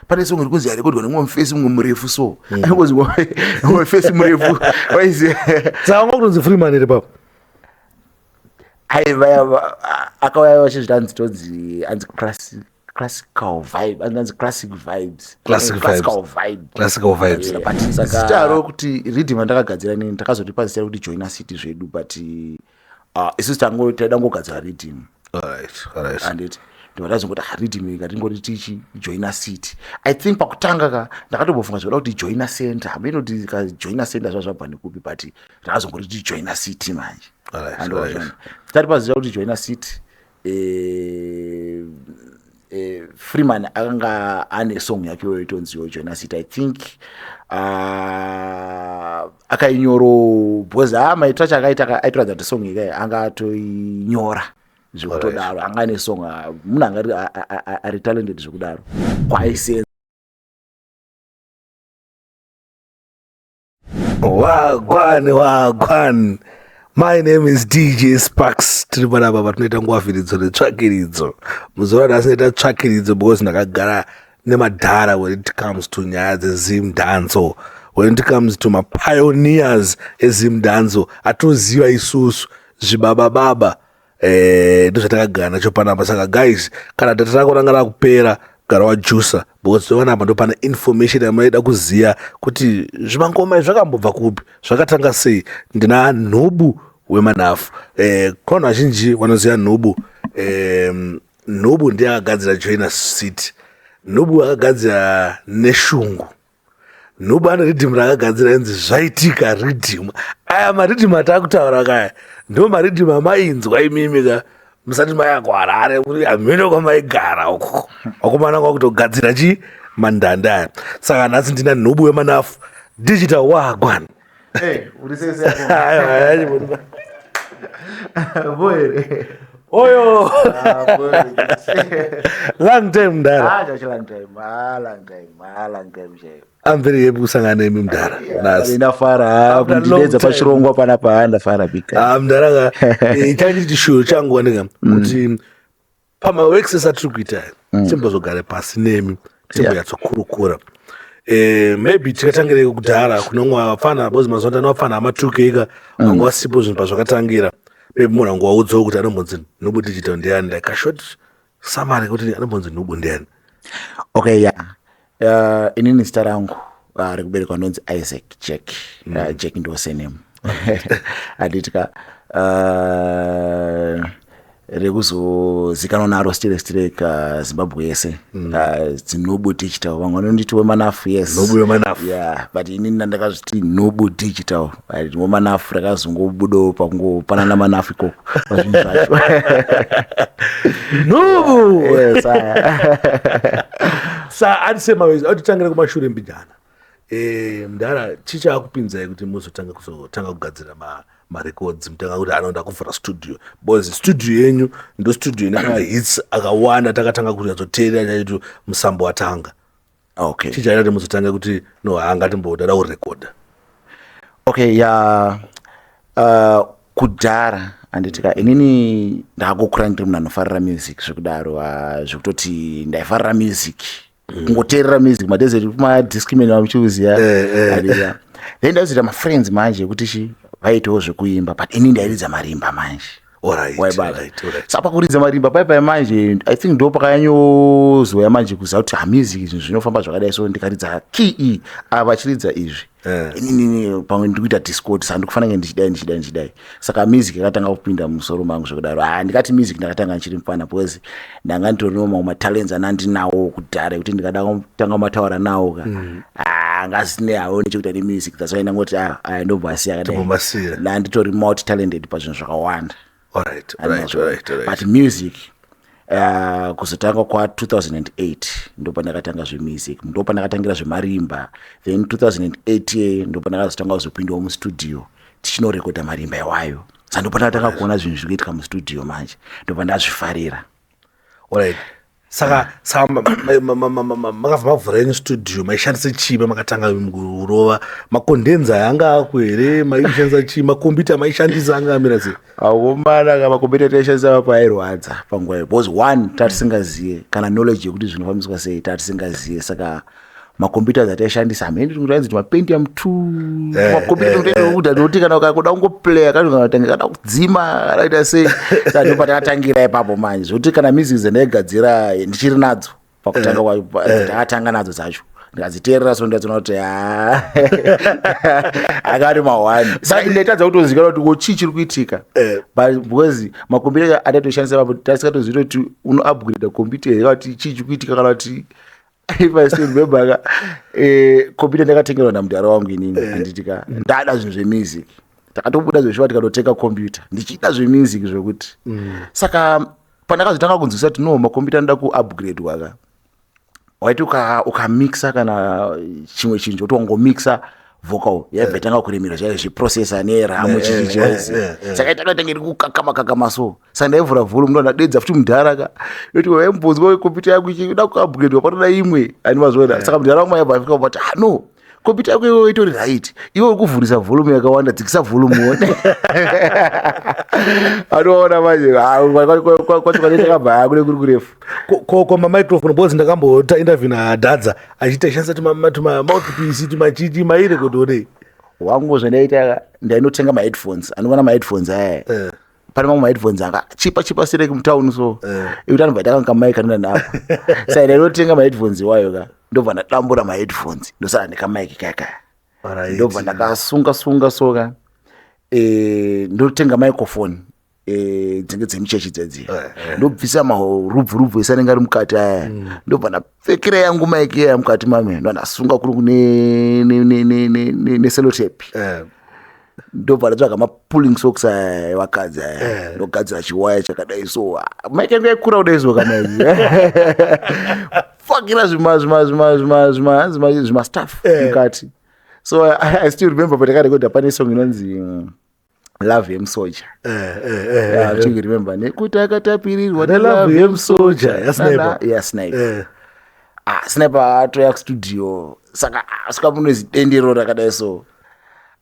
Pane song iri kunzi yarekodwa nemumwe mufesi mumwe murefu so. Anonzi mumwe mufesi murefu, waiziva? Saka wanga kutonzi Freeman here papo? Aiva akauya vachizviti anzi tonzi anzi classical vibe, anzi classic vibes. Classic classical vibe. Classical vibes. Yeah, but zitaro kuti riddim randakagadzira nini, takazoripa zita rekuti Joina City zvedu, but isusu tango taida ngogadzira riddim. Handiti ndobva tazongoti, ah, riddim iyi ngatingori tichi Joina City. I think pakutanga ka ndakatombofunga zvoda kuti Joina Center, hameno kuti ka Joina Center zva zvabva nekupi, but takazongori ti Joina City manje. Taripa zita kuti Joina City. Freeman akanga ane song yake iyoyo itonziwo Joina City, I think. Akainyoro because ha maitiro acho akaita aitoratidza kuti song iyi anga atoinyora zvekutodaro. Anga ane song, munhu anga ari talented zvekudaro kwaisenza. Wagwan, wagwan. My name is DJ Sparks. Tiri panapa patinoita ngwavhiridzo netsvakiridzo. Muzuva ranhasi noita tsvakiridzo because ndakagara nemadhara when it comes to nyaya dzeZim dancehall. When it comes to mapioneers eZim dancehall atoziva isusu zvibaba baba, ndozvatakagara nacho panapa. Saka guys, kana data rako ranga rakupera, gara wajusa because panapa ndo pane information yamunoida kuziva kuti zvimangoma izvi zvakambobva kupi, zvakatanga sei. Ndina Nhubu Wemanhafu. Kuvanhu vazhinji vanoziva Nhubu, Nhubu ndiye akagadzira Joina City, Nhubu akagadzira Neshungu, Nhubu ane riddim raakagadzira inzi Zvaitika riddim. Aya mariddim ataakutaura kaya ndo mariddim amainzwa imimi ka musati maya kuHarare, muri hameno kwamaigara uko, vakomana kwakutogadzira chi mandanda aya. Saka nhasi ndina Nhubu Wemanafu Digital. Wagwan? Uri sei sei? Aiwa. Boy. Oyo. Ah, boy. Long time, mdara. Ah, chacho long time. Ah, long time. Ah, long time chaiyo. I'm very happy kusangana nemi, mdara, nhasi. Ndafara After long kundidedza time. pachirongwa panapa, ndafara big time. Ah, mdara ka, change chiri chishuwo changu wanika kuti pamaworks esatiri kuita timbozogare pasi nemi, timbonyatsokurukura. Maybe tikatangire kudhara kune umwe vapfana, because mazuva ano vapfana ama2K ka vanga vasipo zvinhu pazvakatangira. Maybe munhu angovaudzawo kuti anombonzi Nhubu Digital ndiani, like a short summary kuti anombonzi Nhubu ndiani. Okay, yeah. Inini zita rangu rekuberekwa ndonzi Isaac Jack. Jack ndo surname. Handiti ka rekuzozikanwa naro straight straight Zimbabwe yese dziNhubu Digital. Vamwe vanonditi Wemanafu, yes. Nhubu Wemanafu. Yeah, but inini ndandakazviti Nhubu Digital. Wemanafu rakazongobudawo pakungopanana manafu ikoko pazvinhu zvacho. Nhubu. Yes. Sa andisema atitangira kumashure mbijana. Mdara, chichakupinzai kuti muzotanga kuzotanga kugadzira marecords, mutanga kuti anoda kuvhura studio? Because studio yenyu ndo studio ine mahits akawanda takatanga kunyatsoteerera chaitu musambo watanga. Chichaita kuti muzotanga kuti no, haangatimboda kurekodha? Okay, ya, kudhara, handitika, inini ndakangokura ndiri munhu anofarira music zvekudaro, zvekutoti ndaifarira music, kungoteerera music madesert, kumadiscman vamuchiuziya. Eh, eh. Then ndaizoita mafriends manje ekuti chi vaitawo zvekuimba, but ini ndairidza marimba manje. Waibata. Saka pakuridza marimba pai manje, I think ndo pakanyanyozouya manje kuziva kuti hamusic zvinhu zvinofamba zvakadai. So ndikaridza key e, ava achiridza izvi, inini pamwe ndiri kuita discord, saka ndikufanira kunge ndichidai, ndichidai, ndichidai. Saka music yakatanga kupinda mumusoro mangu zvekudaro. Ha, ndikati music ndakatanga ndichiri mufana because ndanga nditoriwo mamwe matalents ana ndinawo kudhara ekuti ndikada kutanga kumataura nawo ka, ah, ngasine hawo nechekuita nemusic. That's why ndangoti, ah, aya ndombasiya akadai. Tombomasiya. Ndanditori multi talented pazvinhu zvakawanda. All right. But music, kuzotanga kwa2008 ndo pandakatanga zvemusic, ndo pandakatangira zvemarimba. Then 2008 ndo pandakazotanga kuzopindawo mustudio tichinorekodha marimba iwayo. Saka ndo pandakatanga kuona zvinhu zviri kuitika mustudio manje, ndo pandazvifarira. Alright. Saka makabva mavhura yenyu studio, maishandisa chii pamakatanga kurova? Macondenser anga ako here? Maishandisa chii? Makombiyuta maishandisa anga amira sei? Akomana ka, makombiyuta taishandisa papo airwadza panguva iyo, because one, tatisingaziye kana knowledge yekuti zvinofambiswa sei, tatisingaziye. Saka makombiyuta ataishandisa, hamene kuti maPentium 2, makombiyuta kuti anoti kana ukakuda kungoplaya kanotanga kada kudzima, kadaita sei. Saka ndo patakatangira ipapo manje, zvokuti kana music dzandaigadzira ndichiri nadzo pakutanga kwacho, takatanga nadzo dzacho, ndikadziteerera so ndadziona kuti ha, akari mahwani. Saka ndaitadza kutozivikanwa kuti ko chii chiri kuitika, but because makombiyuta atatoshandisa papo, tasikatozivi kuti unoupgrade computer here kana kuti chii chiri kuitika. Kana kuti, if I still remember ka, computer ndakatengerwa namudhara wangu inini, handiti ka? Ndada zvinhu zvemusic, takatobuda zveshuwa, tikatotenga computer ndichiita zvemusic zvokuti. Saka pandakazotanga kunzwisa kuti no, makombiyuta anoda kuupgradwa ka, waiti ukamixa kana chimwe chinhu chokuti wangomixa vocal, yaibva itanga kuremera zvayo zviprocessor neRAM, chichichi. Saka itanga tange iri kukakama kakama so. Saka ndaivhura volume, ndo ndadedza futi mudhara ka, yoti waimbonzwa kombiyuta yako ichida kuupgradwa, panoda imwe, ani mazviona. Saka mudhara wangu aibva afika kuti, "Ah no, kombiyuta yako iwewe itori right, iwe uri kuvhurisa volume yakawanda, dzikisa volume one." Anoona manje kwacho kane kune kuri kurefu. Ko mamicrophone? Because ndakamboita interview naDhadza achiti aishandisa tuma mouthpiece, tumachiti maire kuti onei. Wangu, zvandaita, ndainotenga maheadphones. Anoona maheadphones aya, pane mamwe maheadphones anga chipa chipa sireki mutauni so, ekuti anobva aita kanga mic anoenda napo. Saka ndainotenga maheadphones iwayo ka, ndobva ndadambura maheadphones, ndosara nekamic kaya kaya. Ndobva ndakasunga sunga so ka, ndotenga microphone dzinge dzemuchechi dzedziya, ndobvisa marubvu rubvu ese anenge ari mukati aya, ndobva ndapfekera yangu mic iya mukati mame, ndo ndasunga kuri kune nesellotape. Ndobva ndatsvaga mapulling socks aya evakadzi aya, ndogadzira chiwaya chakadai so. Mic yangu yaikura kudai so, kana fakira zvima zvima zvima zvima zvima zvima zvima stuff mukati. So I still remember patakarekodha, pane song inonzi "Love Yemusoja". Yeah, you remember nekuti akatapirirwa. "Nelove Yemusoja" yaSniper. Ya Sniper. Ah, Sniper atoya kustudio, saka saka munozi dendero rakadai so.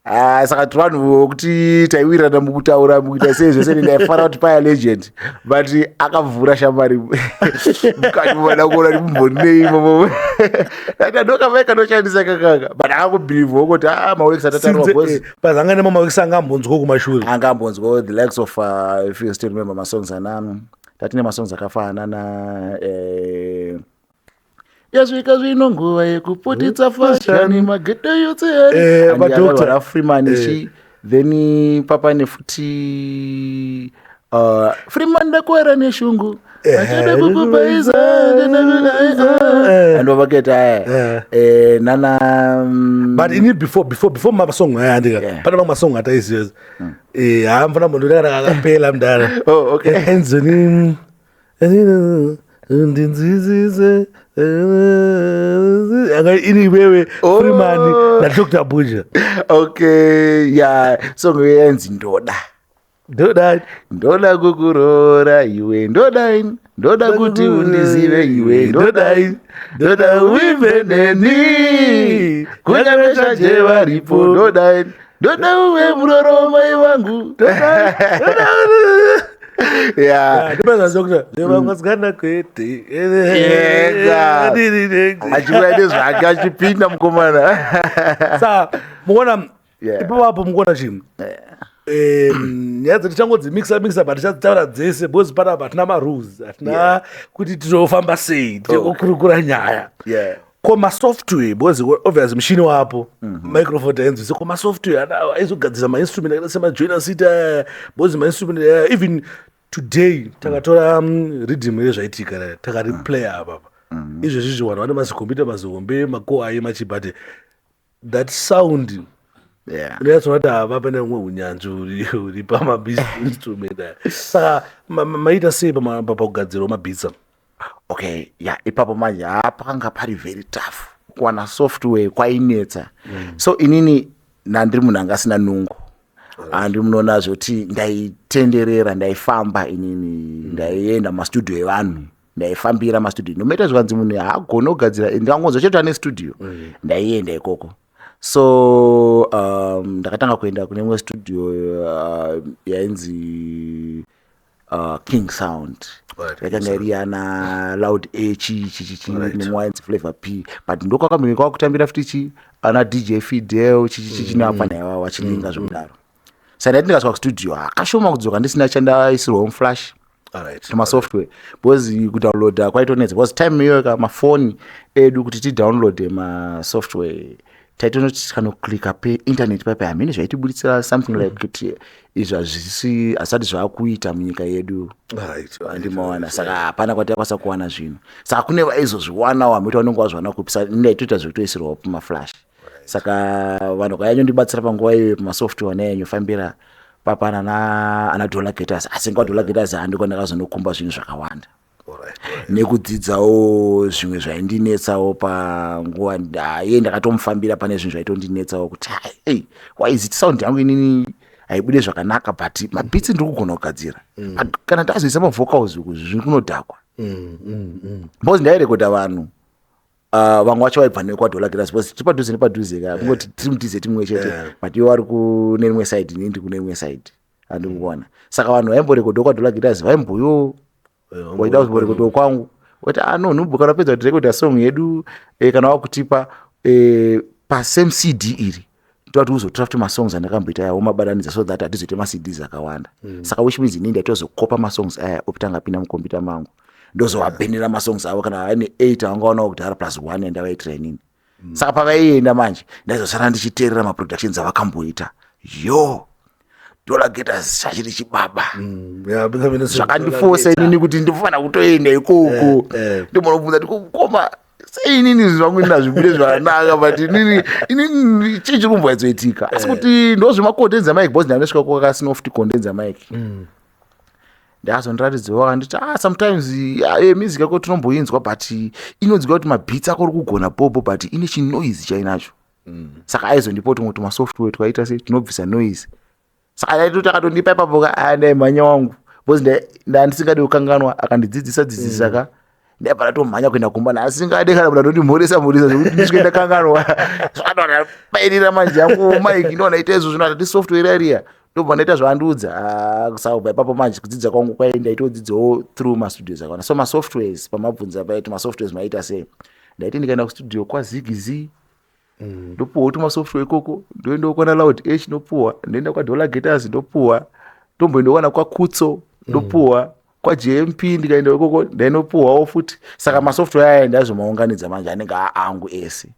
Ah, saka tiri vanhu vokuti taiwirirana mukutaura, mukuita sei zvese. Ndaifara kuti paya legend, but akavhura shamari mukati, mada kuona kuti mumbonei imomo. Ndokamai kanoshandisa kakaka, but akangobhilivhawo kuti a maworks atatarwa because Pazanga nemamaworks anga ambonzwa kumashure. Anga ambonzwa the likes of if you still remember masongs ana tatine masongs akafanana na "Yasvika zvino nguva yekuputitsa fashani mageto yotse". MaDoctor. Freeman chi, then papane futi "Freeman ndakwera neshungu, achada kukubaiza", andovaketa aya nana But ini before masong aya andika, pane mamwe masong ataiziva. Ha, mfana munhu kana akapela mudara. Oh, okay. Enzoni ndinzwisise anga ini iwewe, Freeman naDr Buja. Okay, yeah, song yenzi "Ndoda". "Ndoda". Ndoda kukuroora iwe, ndoda, ndoda kuti undizive iwe, ndoda, ndoda uive neni kunyange shaje varipo, ndoda, ndoda uve muroro mai vangu. Yeah. Ndopazvakuta kwete. Yega. Achiuya nezvake, achipinda mukomana. Saka mukuona ipapapo mukuona chinhu, nyaya dzetichangodzimixa mixa, but tichadzitaura dzese because panapa hatina marules, hatina kuti tinofamba sei, tichangokurukura nyaya. Ko masoftware? Because obviously mushini wapo, microphone tainzwise. Ko masoftware aizogadzira mainstrument akaita semajoiner seat aya? Because mainstrument aya, even today takatora riddim rezvaitika, takariplaya apapa izvezvizvi, vanhu vane mazikombiyuta mazihombe makoai machibate, that sound unonyatsoona kuti hava pane umwe unyanzvi uri pamainstrument aya. Saka maita sei pakugadzirawo mabeats apa? Okay, ya, ipapo manje hapakanga pari very tough kuwana software, kwainetsa. So inini nandiri munhu anga asina nungo, handi munoona zvoti ndaitenderera, ndaifamba inini, ndaienda mumastudio evanhu. Ndaifambira mastudio, nomaita zvikanzi munhu haagoni kugadzira, ndikangonzwa chete ane studio, ndaienda ikoko. So ndakatanga kuenda kune imwe studio yainzi King Sound. Yakanga iri yana Loud A, chi chi chi chi, nemwe wainzi Flavor P, but ndokwakambenge kwakutambira futi chi ana DJ Fidel, chi chi chi chi, neapana ivavo vachilinga zvekudaro. Saka ndaiti ndikasvika kustudio, akashoma kudzoka ndisina chandaisirwawo muflash tumasoftware, because kudownloada kwaitonetsa, because time iyoyo ka mafoni edu kuti tidownloade masoftware taitonoti tikanoclicka peinternet paipa, hamene zvaitibuditsira something like kuti izvi hazvisi, hazvisati zvaakuita munyika yedu. Andimawana, saka hapana kwataikwanisa kuwana zvinhu. Saka kune vaizozviwanawo, hamiti vanonge vazviwana kupi. Saka ndaitoita zvekutoisirwawo pamaflash. Saka vanhu vayanyondibatsira panguva iyoyo pamasoftware anayanyofambira papana ana Dollar Getters. Asi nguva Dollar Getters handiko ndakazonokumba zvinhu zvakawanda nekudzidzawo zvimwe zvaindinetsawo panguva iye. Ndakatomufambira pane zvinhu zvaitondinetsawo kuti, "Ei, why is it sound yangu inini haibude zvakanaka, but mabeats ndiri kugona kugadzira? But kana ndazoisa mavocals uku, zviri kunodhakwa." Because ndairekodha vanhu, vamwe vacho vaibva nekwaDollar Getters, because tiri padhuze nepadhuze ka, kungoti tiri mudhize timwe chete, but iwo vari kune rimwe side, inini ndiri kune rimwe side, handiri kuona. Saka vanhu vaimborekodhawo kwaDollar Getters, vaimboyo waida kuzomborekodhawo kwangu, wati, "Ah, no, nhumbu, kana wapedza kutirekodha song yedu, kana wakutipa pasame CD iri, ndoda kuti uzotora futi masongs andakamboita aya, womabatanidza so that hatizoite maCDs akawanda." Saka which means inini ndaitozokopa masongs aya, opitanga apinda mukombiyuta mangu, ndozovabhenera masongs avo kana aine 8 avangaonawo kudhara plus 1 yandavaitira inini. Saka pavaienda manje, ndaizosara ndichiteerera maproductions avakamboita. Yo, Dollar Getters chachiri chibaba. Yeah, because Zvakandifosa inini kuti ndifana kutoenda ikoko. Ndimbonofunza kuti, "Koma sei inini zvangu ndazvibude zvakanaka, but inini chii chiri kumboyatsoitika?" Asi kuti ndo zvemacondenser mic, because ndanosvika kwakasina futi condenser mic. Ndakazondiratidzawo, akanditi, "Ah, sometimes music yako tinomboinzwa, but inonzwika kuti mabeats ako uri kugona bobo, but ine chinoise chainacho." Saka aizondipa tumwe tumasoftware twaita sei tinobvisa noise. Saka ndaitoti akatondipa ipapo ka, aya, ndaimhanya wangu, because ndandisingadi kukanganwa. Akandidzidzisa dzidzisa ka, ndaibva ndatomhanya kuenda kumba, ndasingade kana munhu anondimhoresa mhoresa zvekuti ndisvike ndakanganwa. Zvakatopairira manje yangu mic, ndoona ita izvo zvino, atati software iriya, ndobva ndaita zvaandiudza. Ah, saka kubva ipapo manje kudzidza kwangu kwai ndaitodzidzawo through mastudios akawanda. So masoftwares pamabvunza paiti masoftwares maita sei, ndaiti ndikaenda kustudio kwaZigiz, ndopuhwa tumasoftware ikoko, ndoendawo kwana Loud H, ndopuhwa, ndoenda kwaDollar Getters, ndopuhwa, ndomboendawo kwaKutso, ndopuhwa, kwaJMP ndikaenda ikoko ndainopuhwawo futi. Saka masoftware aya ndazomaunganidza manje, anenge aangu ese.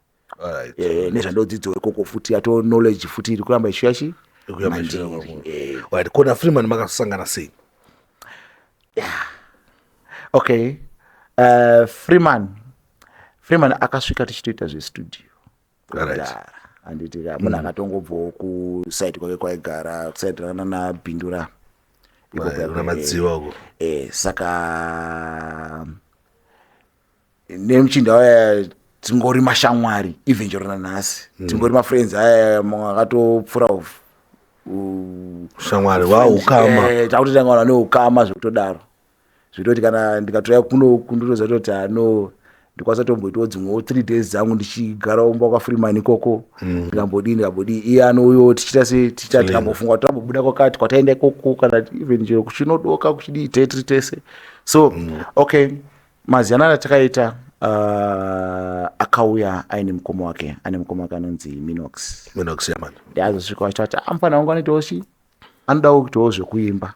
Nezvandodzidzawo ikoko futi, yato knowledge futi iri kuramba ichiuya chi Kuramba ichiuya mandiri. kwamuri. Right, kona Freeman makasangana sei? Okay, Freeman akasvika tichitoita zvestudio kudhara, handiti ka? Munhu akatongobvawo kuside kwake kwaigara, kuside rakana naBindura ikoko. Kuna Madziwa uko. Saka nemuchinda waya tingori mashamwari even chero nanhasi, tingori mafriends aya, mamwe akatopfuura Shamwari waukama. Takuti tangawana neukama zvekutodaro, zvitoti kana ndikatoya kuno kundotoziva toti ano ndikwanisa tomboitawo dzimwewo 3 days dzangu ndichigara umba kwaFreeman ikoko. Ndikambodii, ndikambodii, iye anouyawo, tichiita se tichita, tikambofunga kuti tambobuda kwakati kwataenda ikoko, kana even chero kuchinodoka kuchidii, tiri tese. So okay, maziyana atakaita, akauya aine mukoma wake, ane mukoma wake anonzi Minox. Minox, yeah man. Ndazosvika vachiti, "Ah, mufana wangu anoitawo chi, anodawo kuitawo zvekuimba."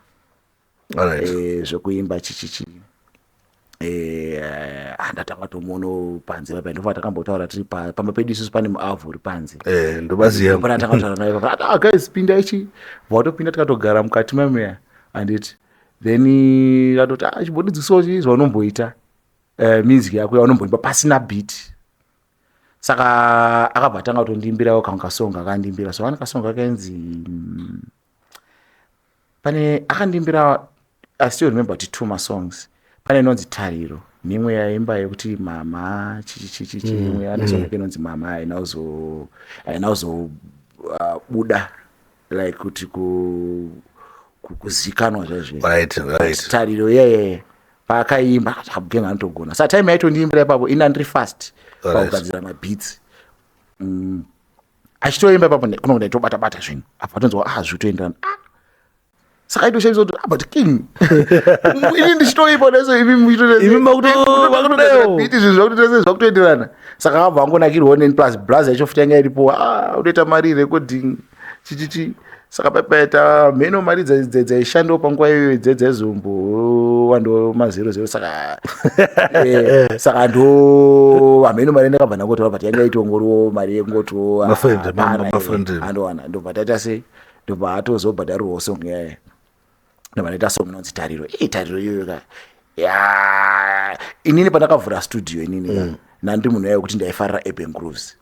Zvekuimba chichichi, ndatanga tomuono panze papa, ndofa takambotaura tiri pamba pedu isusu, pane muavhu uri panze. Ndobaziya. Pana tanga taura naye papa, "Ah, guys, pinda." Ichi vatopinda, tikatogara mukati mameya, handiti? Then atoti, "Ah, chimbondidzisawo chi zvaunomboita, music yako yaunomboimba pasina beat." Saka akabva atanga kutondiimbirawo kamwe kasong. Akandiimbira, so ane kasong kainzi pane akandiimbira, I still remember kuti two masongs, pane inonzi Tariro neimwe yaimba yekuti Mama chichichichichi. Imwe ane song yake inonzi Mama, haina kuzobuda like kuti kuzikanwa zvaizvo. Tariro iyeye. Paakaimba akati, "Anotogona." Saka time yaitondiimbira ipapo, ini andiri fast pakugadzira mabeats. Achitoimba ipapo, kuno ndaitobata bata zvinhu apa, atonzwa, ah, zvikutoenderana. Ah, saka aitoshamisa kuti, "Ah, but King, ini ndichitoimba neso, imi Imi makutodawo. Beat, zvinhu zvakutoita zvakutoenderana." Saka akabva angonakirwawo neni, plus blas yacho futi yanga iripo. Ah, unoita mari recording chichichi. Saka papaita mheno mari dzaishandawo panguva iyoyo dzaizombowandawo mazero zero. Saka saka ndo hameno mari ndakabva ndangotaura, but yanga itongoriwo mari yekungotiwo Mafriend, mafriend. Andowana, ndobva taita sei, ndobva atozobhadharirwawo song yaya. Ndobva ndaita song inonzi Tariro. Ii, Tariro iyoyo ka, ya inini pandakavhura studio inini ka, nandiri munhu waiwe kuti ndaifarira urban grooves.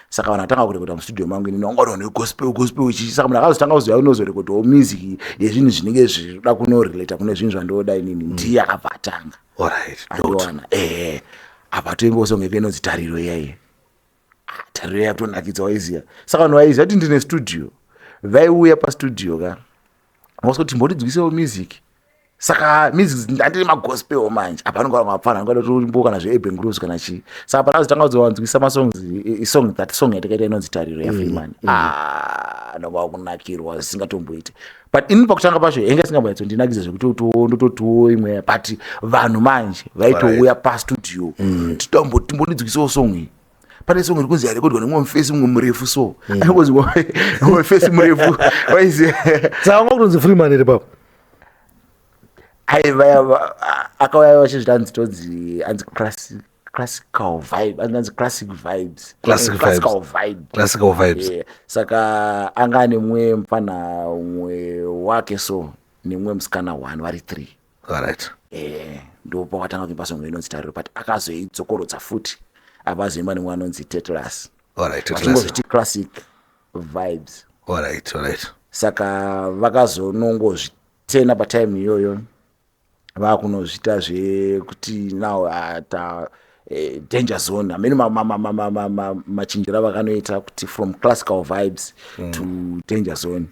Saka vanhu vatanga kurekodha mustudio mangu inini wanga uri gospel, gospel chichi. Saka munhu akazotanga kuzoya unozorekodhawo music yezvinhu zvinenge zvinoda kunorelata kune zvinhu zvandoda inini, ndiye akabva atanga. Alright. Andiwana, ehe, apa toimbawo song yake inonzi Tariro iyayi. Ah, Tariro iya kutonakidza, waiziya. Saka vanhu vaiziva kuti ndine studio vaiuya pastudio ka, vasikuti mbondidzwisewo music. Saka music ndandiri magospel manje, apa anonga mapfana angada kutombo kana zveurban grooves kana chii. Saka panazotanga kuzovanzwisa masongs, song, that song yatakaita inonzi Tariro yaFreeman, ah, ndonga kunakirwa zvisingatomboiti. But ini pakutanga pacho yanga isingamboyatsondinakidza zvekuti ndototiwo imwe, but vanhu manje vaitouya pastudio, "Timbondidzwisewo song iyi. Pane song iri kunzi yarekodwa nemumwe mufesi, mumwe murefu." So anongozi mumwe mufesi murefu, waiziya. Saka wanga kutonzi Freeman here papo? Aiva akauya vachizviti anzi tonzi anzi classical vibe, anzi Classic Vibes. Classic Classical Vibe. Classical Vibes. Yeah. Saka anga ane mumwe mufana umwe wake, so nemumwe musikana one, vari three. Ndo pakatanga kuimba song inonzi Tariro, but akazoidzokorodza futi apa azoimba nemumwe anonzi Tetlas, vachingozviti Classic Vibes. Alright alright Saka vakazonongozvitena patime iyoyo, vakunozviita zvekuti now ata Danger Zone. Hamene machinjiro avakanoita kuti from Classical Vibes to Danger Zone.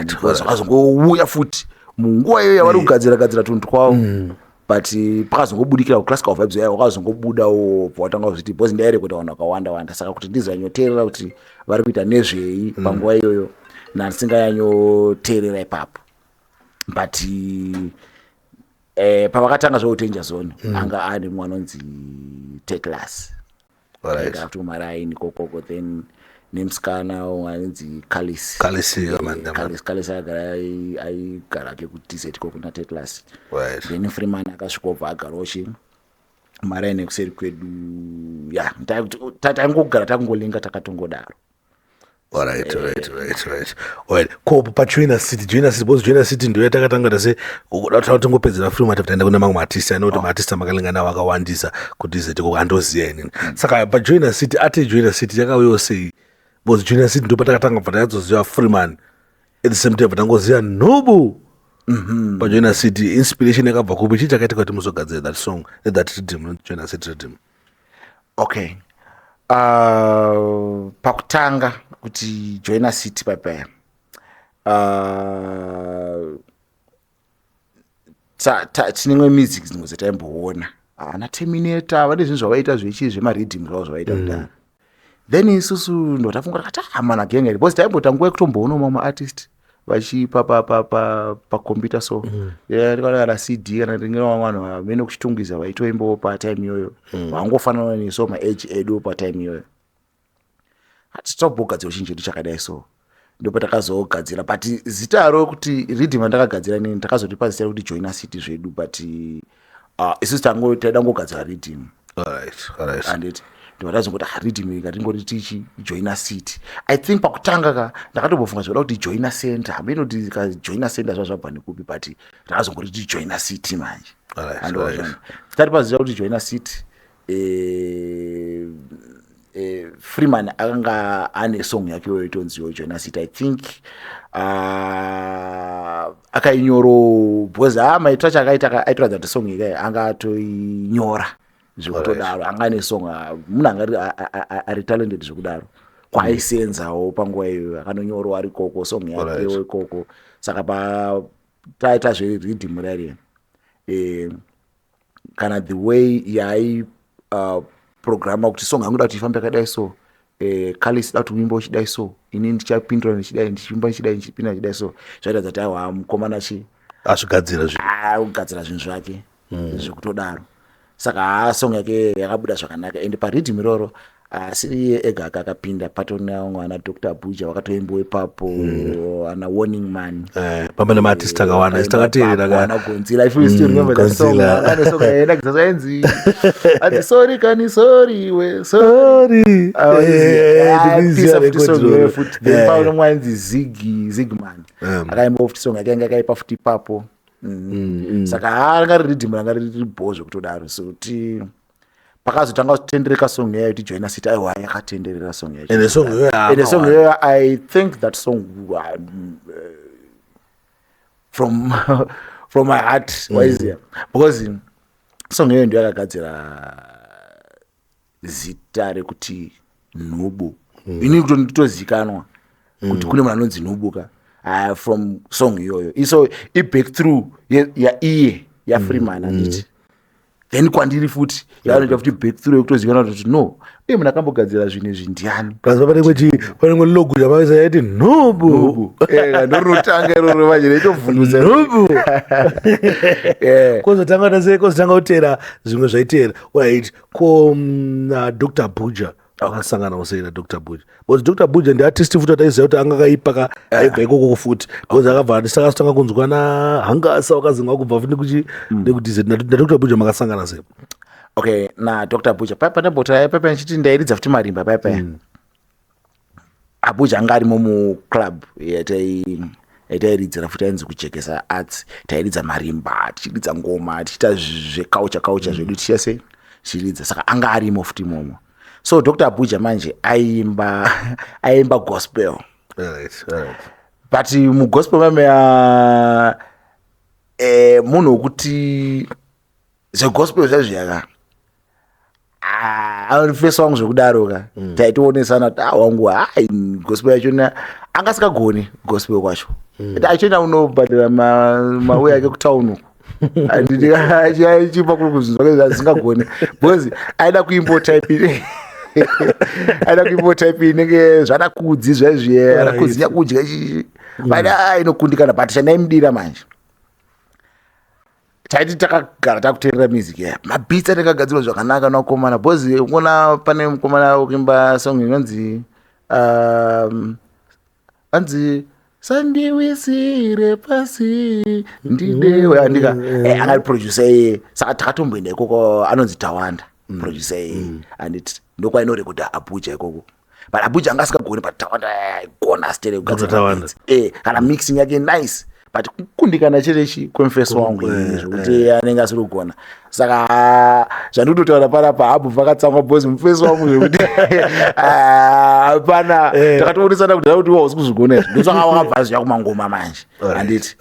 Because vakazongouya futi munguva iyoyo yavari kugadzira gadzira tunhu twavo, but pakazongobudikira kuClassical Vibes yaya, wakazongobudawo pawatanga kuzviti, because ndairekodha vanhu vakawanda wanda, saka kuti ndizanyoteerera kuti vari kuita nezvei panguva iyoyo, nandisinganyanyoteerera ipapo. But pavakatanga zveuDanger Zone, anga ane mumwe anonzi Tetlas akutomaraini kokoko, then nemusikana anonzi Calis. Calis, yeah, man, yeah, man. Calis agara aigara ke kuDZ koko naTetlas. Then Freeman akasvika, obva agarawo chi maraini kuseri kwedu. Ya, taingogara takungolinga takatongodaro. Alright. Ko paJoina City, Joina City, because Joina City ndiyo yatakatanga tase kuda tingopedzera Freeman, taenda kune mamwe maartist anoti maartist amakalinga nawo akawandisa kuDZ koko, andoziya inini. Saka paJoina City, ati Joina City yakauyawo sei? Because Joina City ndo patakatanga bva tanyatsoziva Freeman, at the same time tangoziva Nhubu paJoina City. Inspiration yakabva kupi? Chii chakaitika kuti muzogadzira that song, that rhythm, Joina City rhythm? Okay, pakutanga kuti Joina City papaya, tine music dzimwe dzataimboona ana Terminator, vane zvinhu zvavaita zvechi zvemariddim zvavo zvavaita kudhara. Then isusu ndo tafunga takati, "Ah, mana genga iri," because taimbota nguva yekutomboonawo mamwe artist vachipa pakombiyuta. So ndikaona kana CD kana ringe vanhu vamene kuChitungwiza vaitoimbawo patime iyoyo, vangofanana nesu maage edu patime iyoyo, hatitombogadzira chinhu chedu chakadai. So ndipo takazogadzira, but zitaro kuti riddim randakagadzira inini, takazotipa zita rekuti Joina City zvedu, but isusu taida ngogadzira riddim. Anditi ndobva tazongoti, "Ah, riddim iyi ngatingoti tichi Joina City." I think pakutanga ka ndakatombofunga zvoda kuti Joina Center, hameno kuti ka Joina Center zvazvabva nekupi, but takazongoti ti Joina City manje. Taripa zita kuti Joina City, Freeman akanga ane song yake iyoyo itonziwo Joina City. I think akainyoro because ha maitiro acho akaita aitoratidza kuti song iyi anga atoinyora zvekutodaro. Anga ane song, munhu anga ari talented zvekudaro kwaaisenzawo panguva iyoyo, akanonyorawo ari ikoko song yakewo ikoko. Saka pa taita zveriddim rari, Kana the way yaai programa kuti song yangu da kuti ifambe yakadai, so Kalis da kuti uimba uchidai, so ini ndichapindura ndichidai, ndichiimba ndichidai, ndichipinda ndichidai. So zvaita kuti aiwa, mukomana chi Azvigadzira zvinhu. Kugadzira zvinhu zvake zvekutodaro. Saka haa, song yake yakabuda zvakanaka, ende pariddim iroro asiri iye ega akapinda, patona vamwe ana Dr Buja vakatoimbawo ipapo, ana Warning Man. Pamba nemaartist akawanda, isi takateerera ka. Ana Gonzila, if you still remember that song. Gonzila. Ane song yaenda kuzasa yainzi ati "Sorry kani, sorry we, sorry." Sorry. Pisa ndikuiziva futi record song iroro. iyoyo futi. Then paune mwe ainzi Ziggy Zigman, akaimbawo futi song yake yanga akaipa futi ipapo. Saka haa, ranga riri riddim ranga riri bho zvekutodaro. So kuti pakazotanga kutendereka song yayo, tijoina city, aiwa, yakatenderera song yacho. Ende song iyoyo Ende song hama. iyoyo, I think that song from my heart, waiziya, because song iyoyo ndiyo yakagadzira zita rekuti Nhubu. Ini kuti nditozikanwa kuti kune munhu anonzi Nhubu ka, from song iyoyo. Iso ibreakthrough yaiye yaFreeman, handiti? Then kwandiri futi yavanoita futi breakthrough yekutozikanwa kuti no, uye munhu akambogadzira zvinhu izvi ndiani? Plus pane logo yamaisa yaiti Nhubu. Ndorinotanga iroro manje reitovhundutsa. Nhubu. Kozotanga tase, kozotanga kuteera zvimwe zvaiteera. Right, ko naDr Buja akasanganawo sei naDr Buja? Because Dr Buja ndiartist futi ataiziva kuti anga akaipa ka, aibva ikoko futi, because akabva tisakazotanga kunzwa nahangasa wakazingwa kubva futi nekuchi nekuti naDr Buja makasangana sei? Okay, naDr Buja paipa ndambota paipa ndichiti ndairidza futi marimba paipa. Abuja anga arimo muclub yatairidzira futi, ainzi Kujekesa Arts. Tairidza marimba, tichiridza ngoma, tichiita zveculture culture zvedu, tichiita sei, tichiridza. Saka anga arimo futi imomo. So Dr Abuja manje aimba gospel. But mugospel mame munhu wekuti zvegospel zvaizviyaka anofesa wangu zvekudaro ka. Taitionesana kuti, "Ah, wangu, hai, gospel yachona anga asikagoni gospel kwacho." Achienda unobhadhara mauya ake kutauni uku, achipa kuri zvinhu zvake zvisingagoni, because aida kuimbo type, aida kuimbo type inenge zvanakudzi zvaizviye, anakudzi nyakudya chichi, but inokundikana. But chandaimudira manje, taiti takagara takuteerera music yaya, mabeats anenge agadzirwa zvakanaka nakomana, because ukuona pane mukomana wekuimba song inonzi anzi "Sandiwisire pasi ndidewe", andika angari producer iye. Saka takatomboenda ikoko, anonzi Tawanda producer iye, anditi? Ndokwainorekodha Abuja ikoko. But Abuja anga asikagoni, but Tawanda aigona stere kugadzira Tawanda. mabeats. Kana mixing yake nice, but kukundikana cherechi kwemufeso wangu inini, zvekuti anenge asiri kugona. Saka zvandikutotaura panapa, habhu vakatsamwa because mufeso wangu, zvekuti hapana. Takatoonesana kuti kuti wausi kuzvigona izvi. Ndosaka wakabva zviya kumangoma manje, handiti?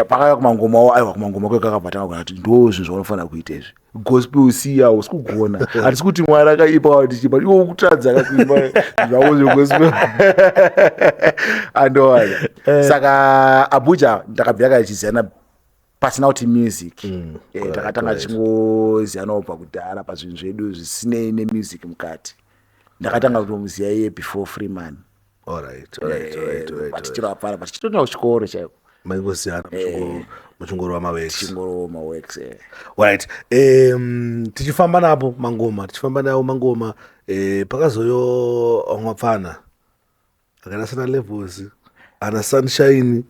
Pakauya kumangomawo, aiwa, kumangoma kweke kakabva tanga kuona kuti ndo zvinhu zvaunofanira kuita izvi. Gospel siya, usi kugona. Hatisi kuti Mwari akaipa kuti but iwe ukutadza kakuimba zvako zvegospel, andowana. Saka Abuja ndakabvira kachiziyana pasina kuti music. Takatanga tichingoziyanawo kubva kudhara pazvinhu zvedu zvisinei nemusic mukati. Ndakatanga kutomuziya iye before Freeman. But tichiri hapana, but tichitoenda kuchikoro chaiko. Maingosiyana muchingorova maworks. Tichingorova maworks. Right, tichifamba napo mangoma, tichifamba nawo mangoma, pakazoyo vamwe akaita sana Levels, ana Sunshine.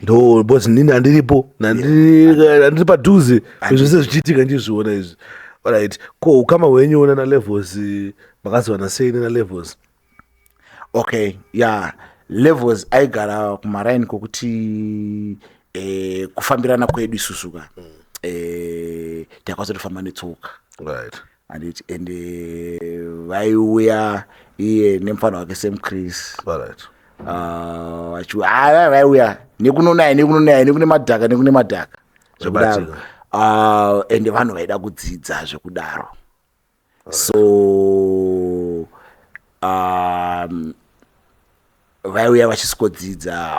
Ndo because nini handiripo, handiri padhuze zvese zvichiitika, ndizviona izvi. Alright, ko ukama hwenyu nana Levels, makazivana sei nana Levels? Okay, yeah, Levels aigara kumaraini kwokuti kufambirana kwedu isusu ka, takwanisa kutofamba netsoka, handiti? Ende vaiuya iye nemufana wake Sam Chris. Vaiuya nekunonaya, nekunonaya, nekune madhaka, nekune madhaka zvekudaro. Ende vanhu vaida kudzidza zvekudaro. So vaiuya vachisikodzidza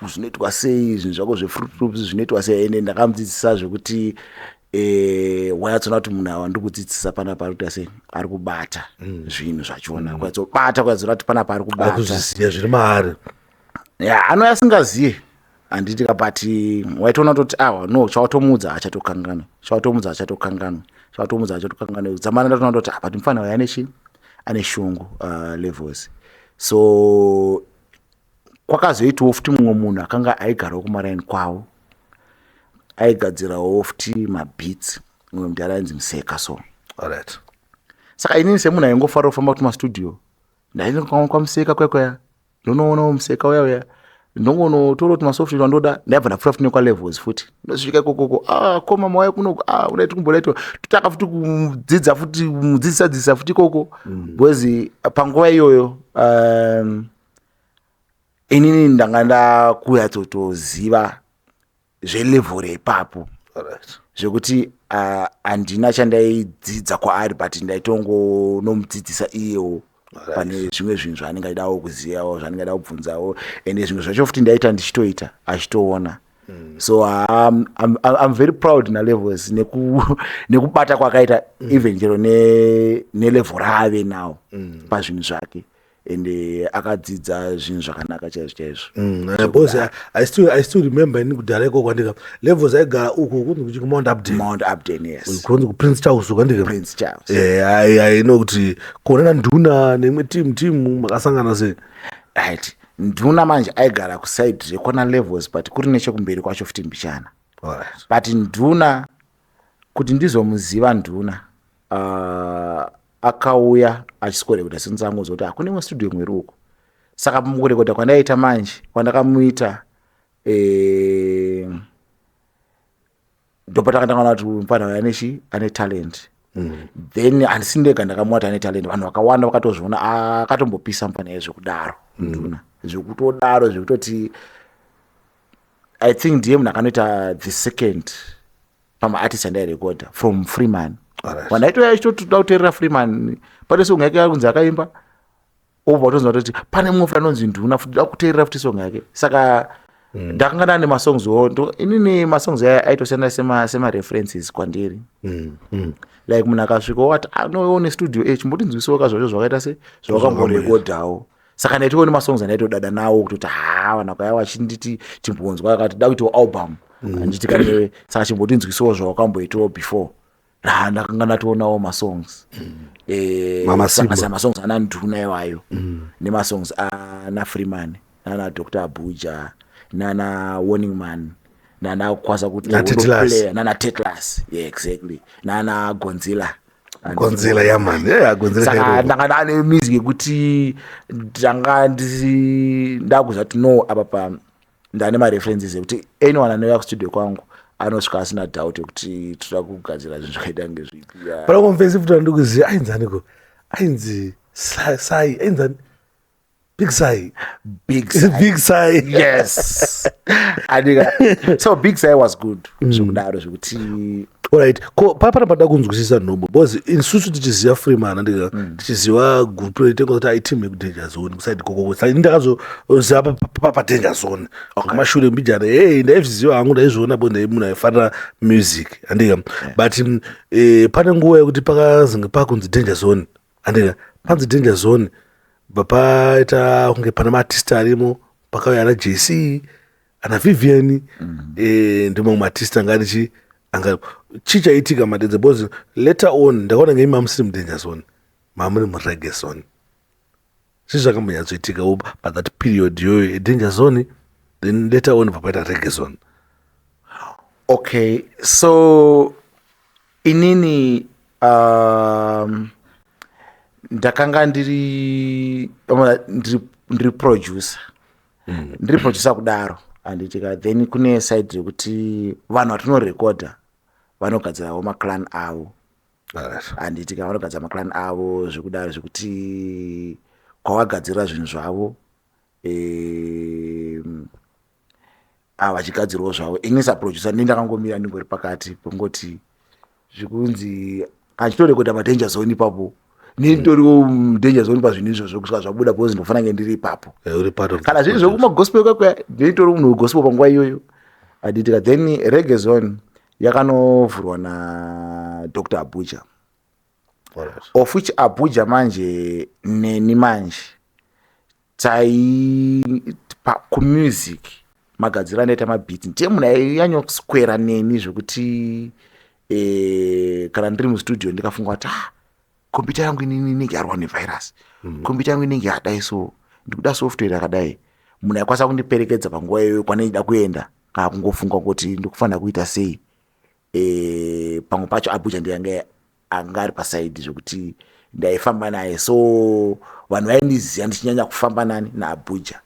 zvinoitwa sei zvinhu zvako zvefruit loops, zvinoitwa sei. Ende ndakamudzidzisa zvekuti Wanyatsoona kuti munhu awa ndiri kudzidzisa panapa ari kuita sei, ari kubata zvinhu zvachona. Kunyatsobata, kunyatsoona kuti panapa ari kubata. Akuzviziva zviri maari. Ya, anouya asingaziye, handiti ka? But waitoona kutoti awa, no, chawatomuudza achatokanganwa, chawatomuudza achatokanganwa, chawatomuudza achatokanganwa. Dzamana ndatoona kutoti, ah, but mufana uyu ane chii, ane shungu, Levels. So kwakazoitawo futi mumwe munhu akanga aigarawo kumaraini kwavo, aigadzirawo futi mabeats, mumwe mudhara ainzi Museka. So saka inini semunhu aingofarira kufamba kuti mastudio, ndaenda kwaMuseka kwekweya, ndonoonawo Museka uya uya, ndongonotora kuti masoftware andoda. Ndaibva ndapfuura futi nekwaLevels futi, ndosvika ikokoko, ah, koma mauya kunoku, ah, udaiti kumbodaitwa, totanga futi kudzidza futi, mudzidzisa dzidzisa futi ikoko, because panguva iyoyo inini ndanga ndakunyatsotoziva zvelevel reipapo, zvekuti handina chandaidzidza kwaari, but ndaitongonomudzidzisa iyewo pane zvimwe zvinhu zvaanenge achidawo kuzivawo, zvaanenge aida kubvunzawo. Ende zvimwe zvacho futi ndaita ndichitoita achitoona. So I'm very proud naLevels nekubata kwakaita, even chero nelevel raave nawo pazvinhu zvake, ende akadzidza zvinhu zvakanaka chaizvo chaizvo. Because I still remember ini kudhara ikoko kwandika Levels aigara uku kunzi kuchi kuMount Upden. Mount Upden, yes. Kunzi kuPrince Charles kwandika. Prince Charles. I know kuti kuonana Nduna neimwe team makasangana sei? Right, Nduna manje aigara kuside rekwana Levels, but kuri nechekumberi kwacho futi mbichana. But Nduna, kuti ndizomuziva Nduna, akauya achisikorekodha sinzangu zoti hakuna imwe studio imwe iri uko. Saka mukurekodha kwandaita manje, kwandakamuita, ndopatakatanga kuti mufana ane chi ane talent. Then handisi ndega ndakamuona kuti ane talent, vanhu vakawanda vakatozviona. Akatombopisa mufana zvekudaro Nduna, zvekutodaro, zvekutoti I think ndiye munhu akanoita the second pamaartist andairekodha from Freeman. Vanhu aitoya achitoda kuteerera Freeman, pane song yake yakunzi akaimba, obva watonzwa toti pane mumwe futi anonzi Nduna futi, da kuteerera futi song yake. Saka ndakanga ndane masongs wo inini masongs aya aitosiyana semareferences kwandiri. Like munhu akasvika wati anoone studio e chimbotinzwisiwo ka zvacho zvakaita se zvawakamborekodhawo. Saka ndaitowo nemasongs andaitodada nawo kutoti ha, vanhu vakauya vachinditi timbonzwa, akati da kuitawo album, handiti kanewe? Saka chimbotinzwisiwo zvawakamboitawo before. Ha, ndakanga ndatoonawo masongs. Mama Simba. Sanganisa masongs ana Nduna iwayo nemasongs ana Freeman, nana Dr Abuja, nana Warning Man, nana kukwanisa kuti Na Tetlas. Player, nana Tetlas, yeah, exactly, nana Gonzila. Gonzila, yeah man, yeah, Gonzila. Saka Kairo. ndanga ndane music yekuti ndanga ndakuziva kuti no, apa pa ndane mareferences ekuti anyone anouya kustudio kwangu anosvika asina doubt yekuti toda kugadzira zvinhu zvakaita kunge zvipi. Yeah. Pana komfesi futi andikuziva ainzaniko, ainzi Sai, ainzani, Big Sai. Big Sai. Big Sai. Yes, andika so Big Sai was good zvekudaro, zvekuti Alright, ko papana pada kunzwisisa nhombo, because isusu tichiziva Freeman, andika tichiziva group reitenga kuti aiteam yekuDanger Zone kuside kokoko. Saka ini ndakazoziva paDanger Zone kumashure mbijana. Hey, ndaizviziva hangu, ndaizviona bo, ndai munhu aifarira music, andika. But pane nguva yekuti pakazenge pakunzi Danger Zone, andika panzi Danger Zone, bva paita kunge pane maartist arimo, pakauya ana JC, ana Vivian, ndimamwe maartist anga arichi anga. Chii chaitika madedze? Because later on ndakaona nge mamusiri muDanger Zone, mamuri muReggae Zone. Zvii zvakambonyatsoitikawo pathat period iyoyo yeDanger Zone, then later on papaita Reggae Zone? Okay, so inini ndakanga ndiri producer. Ndiri producer kudaro, handitika? Then kune side rekuti vanhu vatinorekodha vanogadzirawo maclan avo, handitika? Vanogadzira maclan avo zvekudaro, zvekuti kwavagadzirira zvinhu zvavo, vachigadzirawo zvavo. Ini saproducer ndi ndakangomira ndingori pakati pongoti zvikunzi achitorekodha paDanger Zone ipapo, nditoriwo muDanger Zone pazvinhu izvozvo kusvika zvabuda, because ndinofanira kunge ndiri ipapo. Uri part of Kana the zviri project. Zvekumagospel kwakwa, ndinitori munhu wegospel panguva iyoyo, handitika? Then Reggae Zone. Yakanovhurwa naDr Abuja, of which Abuja manje neni manje tai kumusic magadziro andaita mabeats, ndiye munhu ainyanyoswera neni zvekuti kana ndiri mustudio ndikafunga kuti, ah, computer yangu inini inenge yarwa nevirus, computer yangu inenge yadai, so ndikuda software yakadai, munhu aikwanisa kundiperekedza panguva iyoyo kwandaida kuenda, kana kungofunga kuti ndikufanira kuita sei. Pamwe pacho Abuja ndiyange anga ari paside zvekuti ndaifamba naye, so vanhu vaindiziva ndichinyanya kufamba nani? NaAbuja,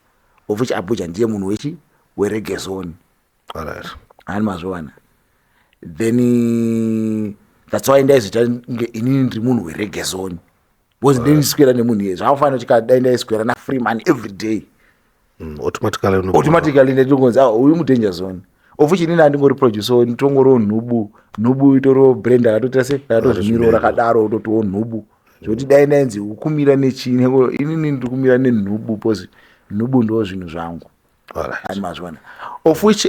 of which Abuja ndiye munhu wechi wereggae zone. Hani mazviwana? Then that's why ndaizoita nge inini ndiri munhu wereggae zone, because ndendiswera nemunhu iye. Zvakafanira kuti dai ndaiswera naFreeman every day, Automatically automatically ndaitongonzi, ah, uyu mudanger zone, of which inini handingori producer, nditongoriwo nhubu. Nhubu itoriwo brand akatoita se rakatozvimirawo rakadaro, utotiwo nhubu, zvekuti dai ndainzi ukumira nechii, inini ndiri kumira nenhubu, because nhubu ndo zvinhu zvangu. Ani mazviona? Of which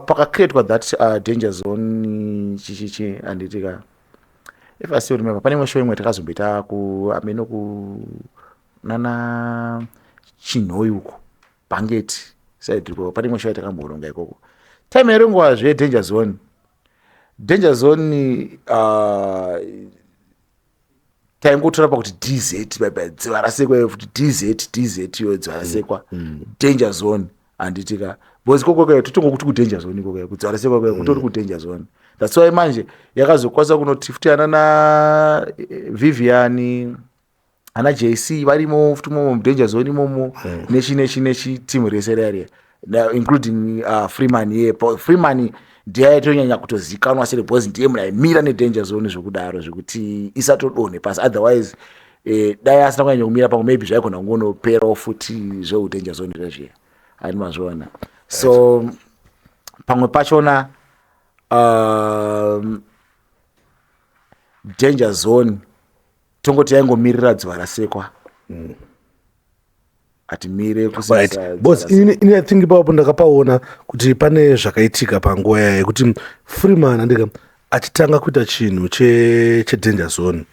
pakacreatwa that danger zone chichichi, handitika? If I still remember, pane imwe show imwe takazomboita ku ameno ku nana Chinhoi uko, Bhangeti side ikoko, pane imwe show yatakamboronga ikoko time yairongwa zvedanger zone. Danger zone taingotora pakuti DZ baibai, Dziva Rasekwa, futi DZ, DZ iyo Dziva Rasekwa, danger zone, handitika? Because ikoko totongokuti kudanger zone ikoko, kuDziva Rasekwa kwayo kutori kudanger zone. That's why manje yakazokwanisa kunoti futi ana na Vivian, ana JC varimo futi imomo mudanger zone imomo, nechi nechi nechi, team rese riya riya, including Freeman. Ye Freeman ndiye aitonyanya kutozikanwa sere, because ndiye munhu aimira nedanger zone zvekudaro zvekuti isatodonhe pasi. Otherwise dai asina kunyanya kumira pamwe, maybe zvaigona kungonoperawo futi zveudanger zone zvezviya, haini mazviona? So pamwe pachona danger zone tongoti yaingomirira Dziva Rasekwa, hatimire. Right, because ini I think ipapo ndakapaona kuti pane zvakaitika panguva yaya yekuti Freeman, andika, achitanga kuita chinhu chedanger zone,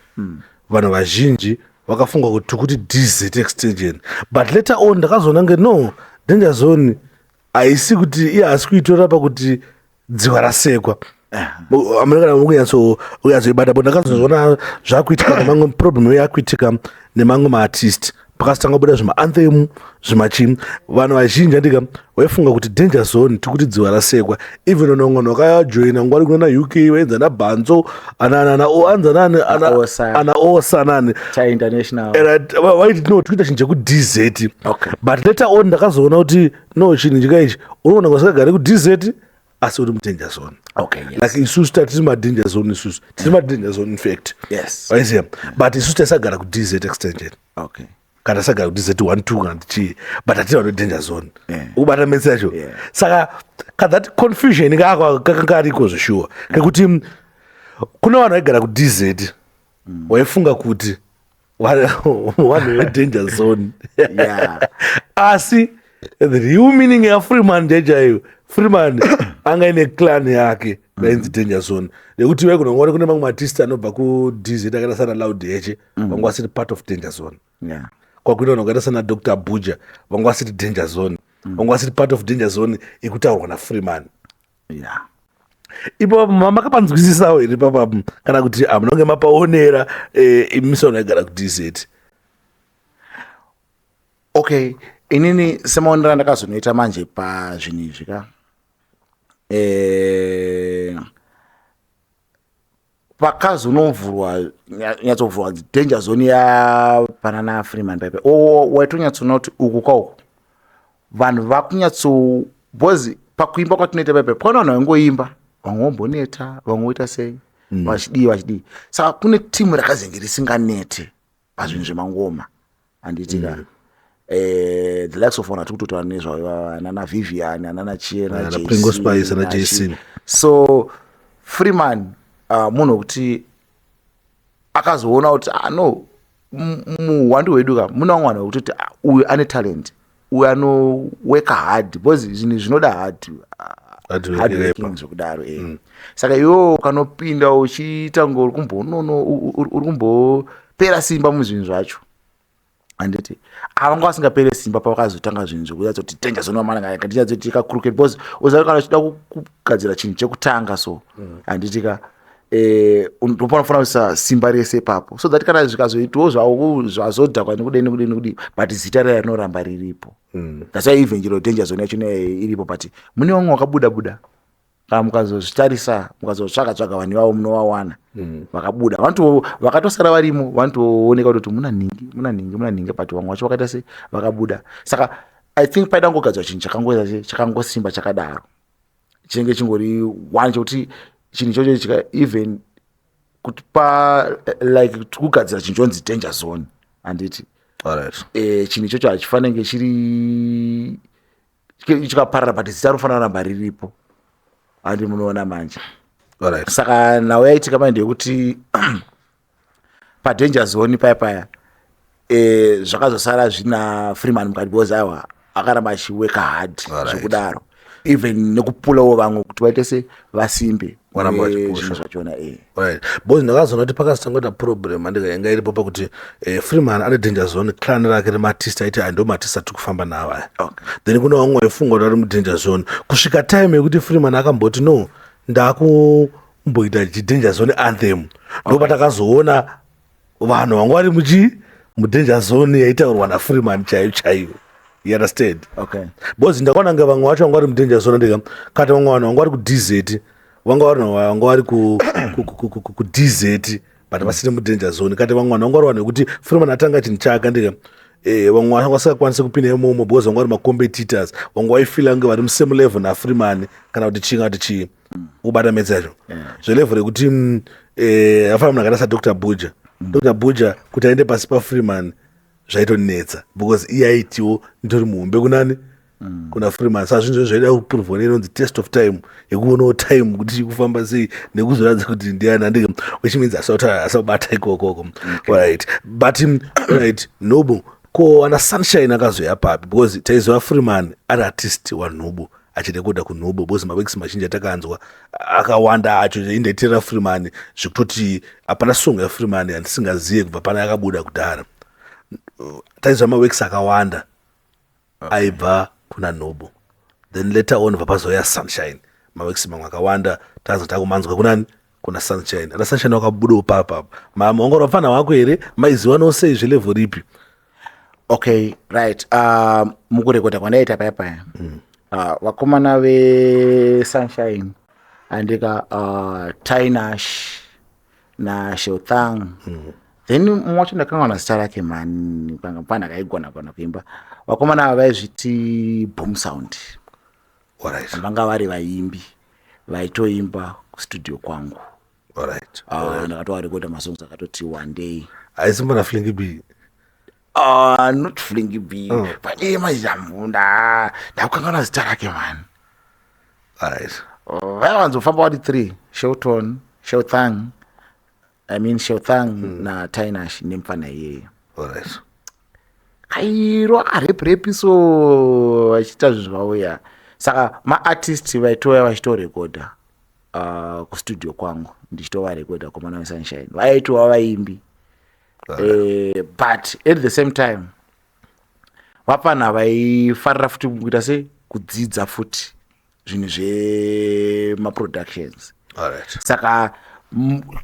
vanhu vazhinji vakafunga kuti tikuti DZ extension, but later on ndakazoona nge no, danger zone haisi kuti iye haasi kuitora pakuti Dziva Rasekwa. Amuna kana kunyatsoibata bo. Ndakazoona zvakuitika nemamwe problem yakuitika nemamwe maartist, pakazotanga kubuda zvimaanthem, zvimachii. Vanhu vazhinji, andika, vaifunga kuti danger zone tikuti Dziva Rasekwa. Even vanhu vamwe vakajoina nguva ri kuna UK, vainzi ana Bhanzo, anzi anani, ana Osa nani, vaiti no, tikuita chinhu chekuDZ. But later on ndakazoona kuti no, chinhu chika ichi unoona kwasingagari kuDZ asi uri mudanger zone. Like isusu tatiri madanger zone, isusu tiri madanger zone in fact. Waiziya? But isusu taisagara kuDZ extension kana tasagara kuDZ 1 2 kana tichii, but hatiri vano danger zone. Ukubata metsi yacho? Yeah. Saka kathat confusion kakanga kariko zveshuwa, kekuti kune vanhu vaigara kuDZ waifunga kuti vanhu vedanger zone, asi the real meaning yaFreeman ndechaiyo. Freeman anga ine clan yake rainzi danger zone, nekuti vaigona kuona kune mamwe maartist anobva kuDZ akaita sana Loud Heche, vanga vasiri part of danger zone. Kwakuita vanhu vakaita sana Dr Buja, vanga vasiri danger zone, vanga vasiri part of danger zone ikutaurwa naFreeman. Ipapo makapanzwisisawo here ipapapo, kana kuti hamunonge mapaonera imi sevanhu vaigara kuDZ? Okay, inini semaonero andakazonoita manje pazvinhu izvi ka, pakazonovhurwa, nyatsovhurwa danger zone yapanana Freeman paipa, waitonyatsoona kuti uku kwauku vanhu vakunyatso, because pakuimba kwatinoita paipa pana vanhu vaingoimba, vamwe vomboneta, vamwe voita sei, vachidii vachidii. Saka kune timu rakazenge risinganete pazvinhu zvemangoma, handitika? The likes of vanhu atiri nezvavo, anana Vivian, anana Chiena, Ana Pringo Spice, ana JC. So Freeman munhu wekuti akazoona kuti, ah, no, muhwandu hwedu ka muna vamwe vanhu vekutoti, ah, uyu ane talent, uyu anoweka hard, because zvinhu zvinoda hard. Hard working zvekudaro e. Saka iwewo ukanopinda uchiita ngo uri kumbonono uri kumbopera simba muzvinhu zvacho, handiti? Avanga vasingapere simba pavakazotanga zvinhu zvekunyatsa kuti Danger Zone wamana ngatinyatsoiti kacrooked, because uziva kana uchida kugadzira chinhu chekutanga so, handiti ka, ndopanofanira kuisa simba rese ipapo, so that kana zvikazoitawo zvavo zvazodhakwa nekudei nekudei nekudei, but zita raya rinoramba riripo. That's why even chero Danger Zone yacho iripo, but mune vamwe vakabuda buda. Kana mukazozvitarisa, mukazotsvaga tsvaga vanhu ivavo, munovawana vakabuda. Vantu vakatosara varimo vanotooneka kuti muna nhingi, muna nhingi, muna nhingi, but vamwe vacho vakaita se vakabuda. Saka I think paida kungogadzwa chinhu chakangoita se chakangosimba chakadaro, chinenge chingori one, chekuti chinhu ichocho chika even kuti pa like kugadzira chinhu chonzi Danger Zone, handiti? Chinhu ichocho hachifanenge chiri chikaparara, but zita rinofanira kuramba riripo, handi munoona manje? Saka nhau yaitika manje ndeyekuti paDanger Zone paya paya zvakazosara zvina Freeman mukati, because aiwa, akaramba achiweka hard zvekudaro, even nekupulawo vamwe kuti vaite se vasimbe. Varamba vachipusha. Zvinhu zvachona e. Right, because ndakazoona kuti pakazotanga problem andika yanga iripo pakuti Freeman ane Danger Zone clan rake remaartist, aiti aya ndo maartist atiri kufamba nawo aya. Then kune vamwe vaifunga kuti vari muDanger Zone, kusvika time yekuti Freeman akamboti, "No, ndakumboita chiDanger Zone anthem." Ndo patakazoona vanhu vanga vari muchi muDanger Zone yaitaurwa naFreeman chaiyo chaiyo, you understand? Okay. Because ndakaona kunge vamwe vacho vanga vari muDanger Zone ndika kati vamwe vanhu vanga vari kuDZ, vanga vari vanga vari kuDZ but vasiri muDanger Zone. Kati vamwe vanhu vanga vari vanhu vekuti Freeman atanga chinhu chake ndika vamwe vanga vasingakwanisi kupinda imomo because vanga vari macompetitors, vanga vaifila kunge vari musame level naFreeman kana kuti chii kana kuti chii, kubata metsi yacho zvelevel rekuti afana munhu akaita saDr Buja. Dr Buja kuti aende pasi paFreeman zvaitonetsa, because iye aitiwo nditori muhombe kunani? Kuna Freeman. Saka zvinhu zvaida kupuruvwa neinonzi test of time, yekuonawo time kuti kufamba sei nekuzoratidza kuti ndiani andike, which means asabata ikokoko, right? But right, Nobu, ko ana Sunshine akazoya papi? Because taiziva Freeman ari artist waNhubu, achirekodha kuNhubu, because maworks mazhinji atakanzwa akawanda acho indaitera Freeman, zvekutoti hapana song yaFreeman yandisingazive kubva pana yakabuda kudhara. Taiziva maworks akawanda aibva kuna Nobu. Then later on bva pazouya Sunshine, maworks mamwe akawanda taza takumanzwa kunani? Kuna Sunshine. Ana Sunshine wakabudawo papapo, maongoro vapfana wako here? Maiziwanawo sei, zvelevel ripi? Okay, right, mukurekodha kwandaita paya paya, vakomana veSunshine andika, Tinash naShelthang, then mumwe wacho ndakanganwa zita rake mani, pana akaigona gona kuimba. Vakomana ava vaizviti Boom Sound. Vanga vari vaimbi vaitoimba kustudio kwangu. Ndakatovarekodha masongs akatoti one day. Haisimbona Flingy B? Not Flingy B. Oh. But iye majambu ndakukanganwa zita rake mani. Vaiwanzofamba vari three, Shelton, Shelthang, I mean Shelthang naTinash nemufana iyeye. Kairo akarepirepi so vachiita zvinhu zvavo ya. Saka maartist vaitouya vachitorekodha kustudio kwangu, ndichitovarekodha. Komana veSunshine vaitova vaimbi, but at the same time vapfana vaifarira futi kuita se kudzidza futi zvinhu zvemaproductions. Saka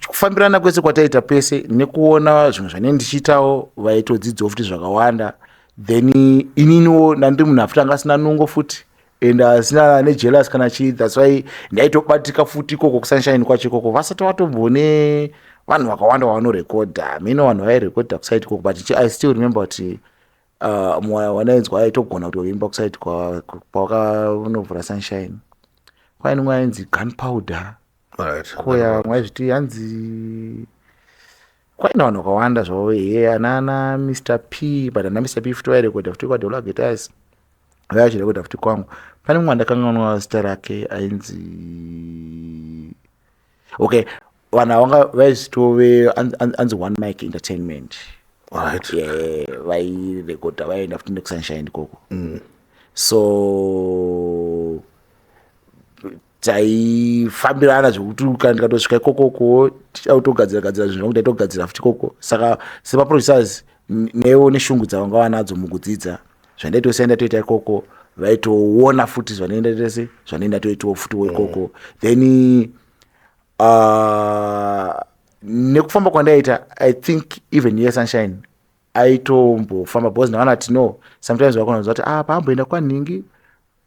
kufambirana kwese kwataita pese nekuona zvimwe zvanei ndichiitawo, vaitodzidzawo futi zvakawanda. Then ininiwo ndandiri munhu afuti anga asina nungo futi and asina nejealous kana chii. That's why ndaitobatika futi ikoko kuSunshine kwacho ikoko, vasati vatombone vanhu vakawanda vavanorekodha mino, vanhu vairekodha kusite ikoko. But I still remember kuti wanainzwa aitogona kutoimba kusite pawakanovhura Sunshine, kwaine mwe ainzi Gunpowder. Koya vamwe vaizviti hanzi kwaina vanhu vakawanda zvavo he, anana Mr P, but ana Mr P futi vairekodha futi kwaDola Guitars, vaiva vachirekodha futi kwangu. Pane mumwe andakanganwa zita rake ainzi, okay, vanhu avanga vaizitove anzi One Mike Entertainment. Yeah, vairekodha, vaienda futi nekuSunshine ikoko. So Taifambirana zvekuti kana ndikatosvika ikokoko tichakutogadzira gadzira zvinhu zvangu, ndaitogadzira futi ikoko. Saka semaproducers newo neshungu dzavanga vanadzo mukudzidza, zvandaitosiya ndatoita ikoko, vaitoona futi zvandaenda tese, zvandaenda toitawo futiwo ikoko. Then nekufamba kwandaita, I think even ye Sunshine aitombofamba, because ndakaona kuti no, sometimes vakona kuti ah, paamboenda kwanhingi,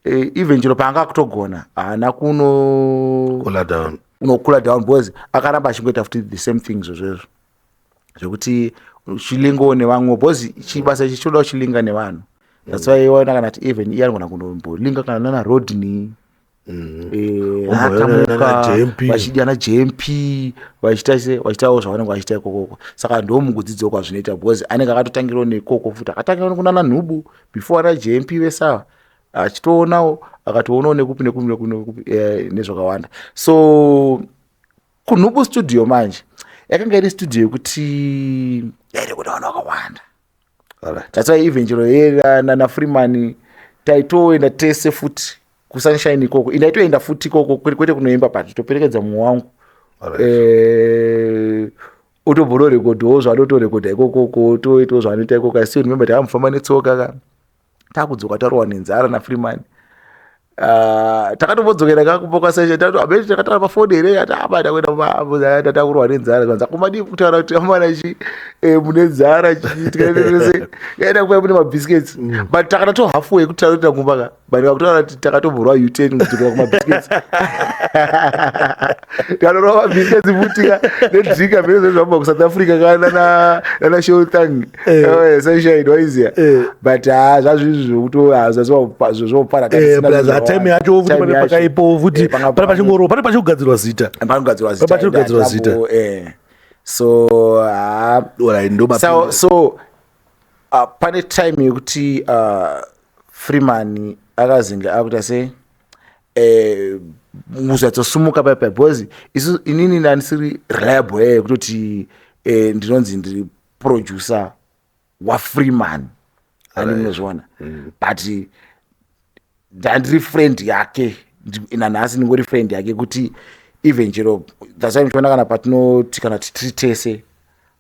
even chero paanga akutogona, haana kuno Cool down. Unokula down, because akaramba achingoita futi the same thing zvozvezvo zvekuti uchilingawo nevamwe, because chibasa ichi chinoda uchilinga nevanhu. That's why waona kana kuti even iye anogona kunombolinga kana nana Rodney, Omboona akamuka nana JMP. Vachidya na JMP, vachiita se vachiitawo zvavanenge vachiita ikokoko. Saka ndo mukudzidzawo kwazvinoita, because anenge akatotangirawo nekoko futi, akatangirawo kunana Nhubu before ana JMP vesawa, achitoonawo, akatoonawo nekupi nekupi nekupi nekupi, nezvakawanda. So kuNhubu Studio manje yakanga iri studio yekuti yairekoda vanhu vakawanda. That's why even chero ye naFreeman taitoenda tese futi kuSunshine ikoko. Indaitoenda futi ikoko, kwete kunoimba, but toperekedza mumwe wangu. Otobhonorekodhawo zvaanotorekodha ikokoko, toitawo zvaanoita ikoko. I still remember takamufamba netsoka ka, takudzoka tarohwa nenzara naFreeman. Takatombodzokera kakumba kwaSunshine, tati abeti takataura pafoni here, ati aba takuenda, tatakurwa nenzara. Zvanzi akomadii kutaura kuti amana chi, mune nzara chi, tikaendese yaenda kuya mune mabiscuits. But takatato halfway kutaura kuti takumba ka, but vakutaura kuti takatomborwa U10 kudzokera kumabiscuits, tikanorwa mabiscuits futi ka nedrink vene zvabva kuSouth Africa ka, nana Showtang, Sunshine waiziya. But ha, zvazvizvi zvekuti zvopara. Plus time yacho futi pane pakaipo futi, pane pachingorowa, pane pachigadzirwa zita. Panogadzirwa zita. Pane pachigadzirwa zita. So ha, Alright, ndo so pane time yekuti Freeman akazinge akuita sei, muzatsosumuka paipai, because isu inini ndandisiri reliable yekutoti ndinonzi ndiri producer waFreeman, handi munozviona? But ndandiri friend yake. Nanhasi ndingori friend yake, kuti even chero, that's why muchiona kana patinoti kana titiri tese,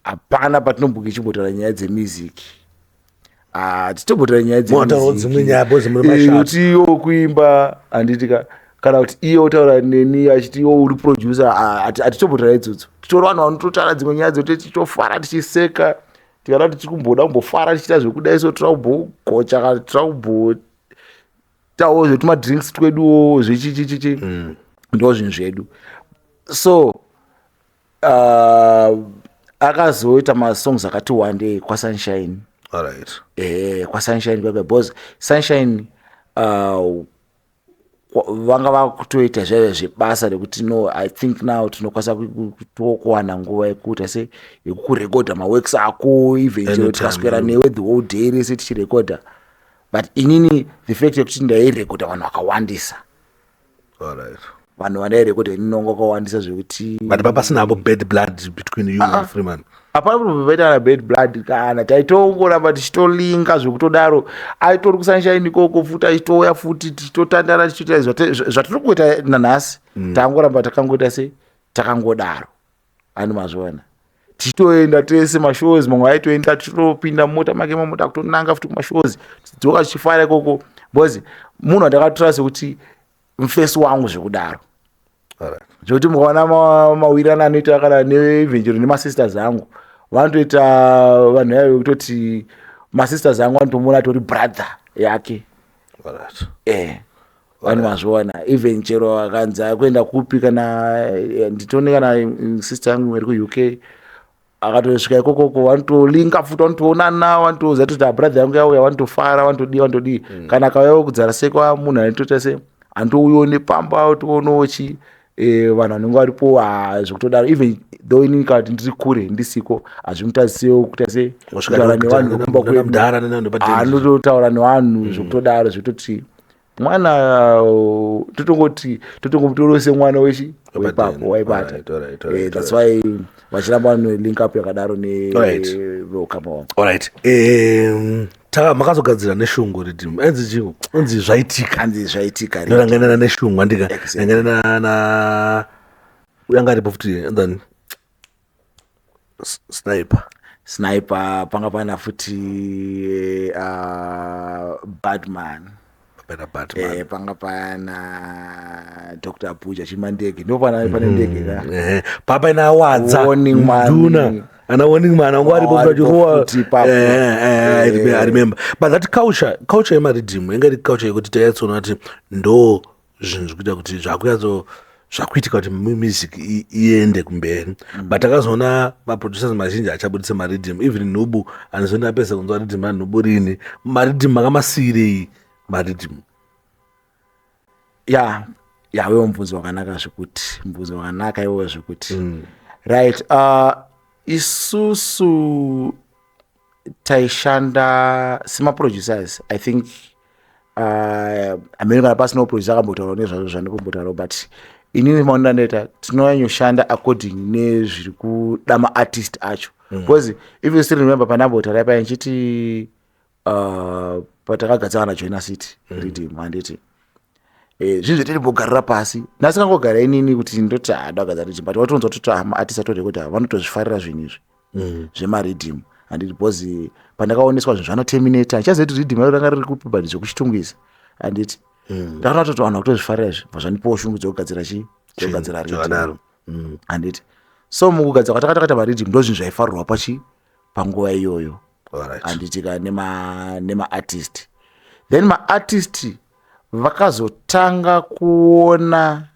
hapana patinomboke ichimbotaura nyaya dzemusic. Ah, titombotaura nyaya. Motaurawo dzimwe nyaya because muri mashati. Kuti iwo kuimba, handiti ka, kana kuti iye otaura neni achiti iwo uri producer, hatitombotaura idzodzo. Titori vanhu vanototaura dzimwe nyaya dzekuti tichitofara, tichiseka, tikada kuti tiri kumboda kumbofara tichiita zvekudai, so tira kumbogocha kana tira kumbotawo zvetumadrinks tweduwo zvechichichichi, ndo zvinhu zvedu. So akazoita masongs akati wandei kwaSunshine. Kwasunshine kwekwe, because Sunshine vanga vakutoita zvaive zvebasa rekuti no, I think now tinokwanisa kuwana nguva yekuita se yekukurekodha maworks ako, even chero Anytime, tikaswera newe the whole day rese tichirekodha. But inini, the fact yekuti ndairekodha vanhu vakawandisa, vanhu vandairekodha inini vanga vakawandisa zvekuti But papasina hapo bad blood between you and Freeman? Hapana kuti paita kana bad blood kana, taitongoramba tichitolinga zvekutodaro. Aitori kuSunshine ikoko futi, achitouya futi, tichitotandara, tichitoita zvatiri kuita nanhasi. Tangoramba takangoita se takangodaro, ani mazviona, tichitoenda tese mashows, mamwe aitoenda, tichitopinda mumota make mamota, kutonanga futi kumashows, tichidzoka tichifara ikoko, because munhu andakatora sekuti mufesi wangu zvekudaro, zvekuti mukaona mawirirano anoita kana neven chero nemasisters angu, vanotoita vanhu vaive kutoti masisters angu anotomuona atori brother yake. Vanhu mazviona, even chero akanzi akuenda kupi, kana nditone kana sister yangu iri kuUK, akatosvika ikokoko, vanotolinga futi, vanotoonana, vanotoziva kuti brother yangu yauya, vanotofara, vanotodii, vanotodii. Kana akauyawo kudzara sekwa, munhu anotoita se andouyawo nepamba, toonawo chi vanhu vanenge varipo zvekutodaro. Even though inini kana kuti ndiri kure, ndisiko, hazvimutadzisewo kuita se kutaura nevanhu vekumba kwedu. Mudhara nenanhu padeni. Anototaura nevanhu zvekutodaro, zvekutoti mwana totongoti totongomutorewo semwana wechi wepapo, waibata. That's why vachiramba vane link up yakadaro neveukama wangu. Alright. Taka makazogadzira neshungu riddim. Enzi chii? Enzi zvaitika. Hanzi zvaitika. Ndoranganana neshungu andika. Ranganana na uyanga aripo futi and then Sniper. Sniper panga pana futi Badman. Pana Batman. Panga pana Dr. Abuja Chimandege. Ndo pana pane ndege ka. Papa ina Wadza. Warning man. Nduna. Ana warning man anga aripo Aripo futi achirowa. futi ipapo. I remember. But that culture yemariddim yanga iri culture yekuti tainyatsoona kuti ndo zvinhu zvikuita kuti zvakuyatso zvakuitika kuti music iende kumberi. But takazoona maproducers mazhinji achabudisa mariddim, even Nhubu handizoni apedza kunzwa riddim raNhubu rini. Mariddim makamasiyirei mariddim? Ya, ya, wewe mubvunzo wakanaka zvekuti, mubvunzo wakanaka iwewe zvekuti. Right, isusu taishanda semaproducers. I think amene kana pasina producer akambotaura nezvazvo zvandikumbotaura, but inini maonero andoita, tinonyanyoshanda according nezviri kuda maartist acho, because if you still remember pandambotaura paya ndichiti patakagadzira na Joina City riddim, handiti? Zvinhu zvetiribogarira pasi nhasi kangogara inini kuti ndoti ndagadzira riddim, but watonzwa kuti maartist atorekodha vanotozvifarira zvinhu izvi zvemariddim, handiti? Because pandakaoneswa zvinhu zvanoterminata, handichazivi kuti riddim racho ranga riri kupi, but zvekuchitungwiza, handiti? Ndakaona kuti vanhu vakutozvifarira izvi, bva zvandipawo shungu dzekugadzira chi dzekugadzira riddim, Zvakadaro. Handiti? So mukugadzira kwatakaita mariddim, ndo zvinhu zvaifarirwa pachi panguva iyoyo, handiti ka? Nemaartist. Then maartist vakazotanga kuona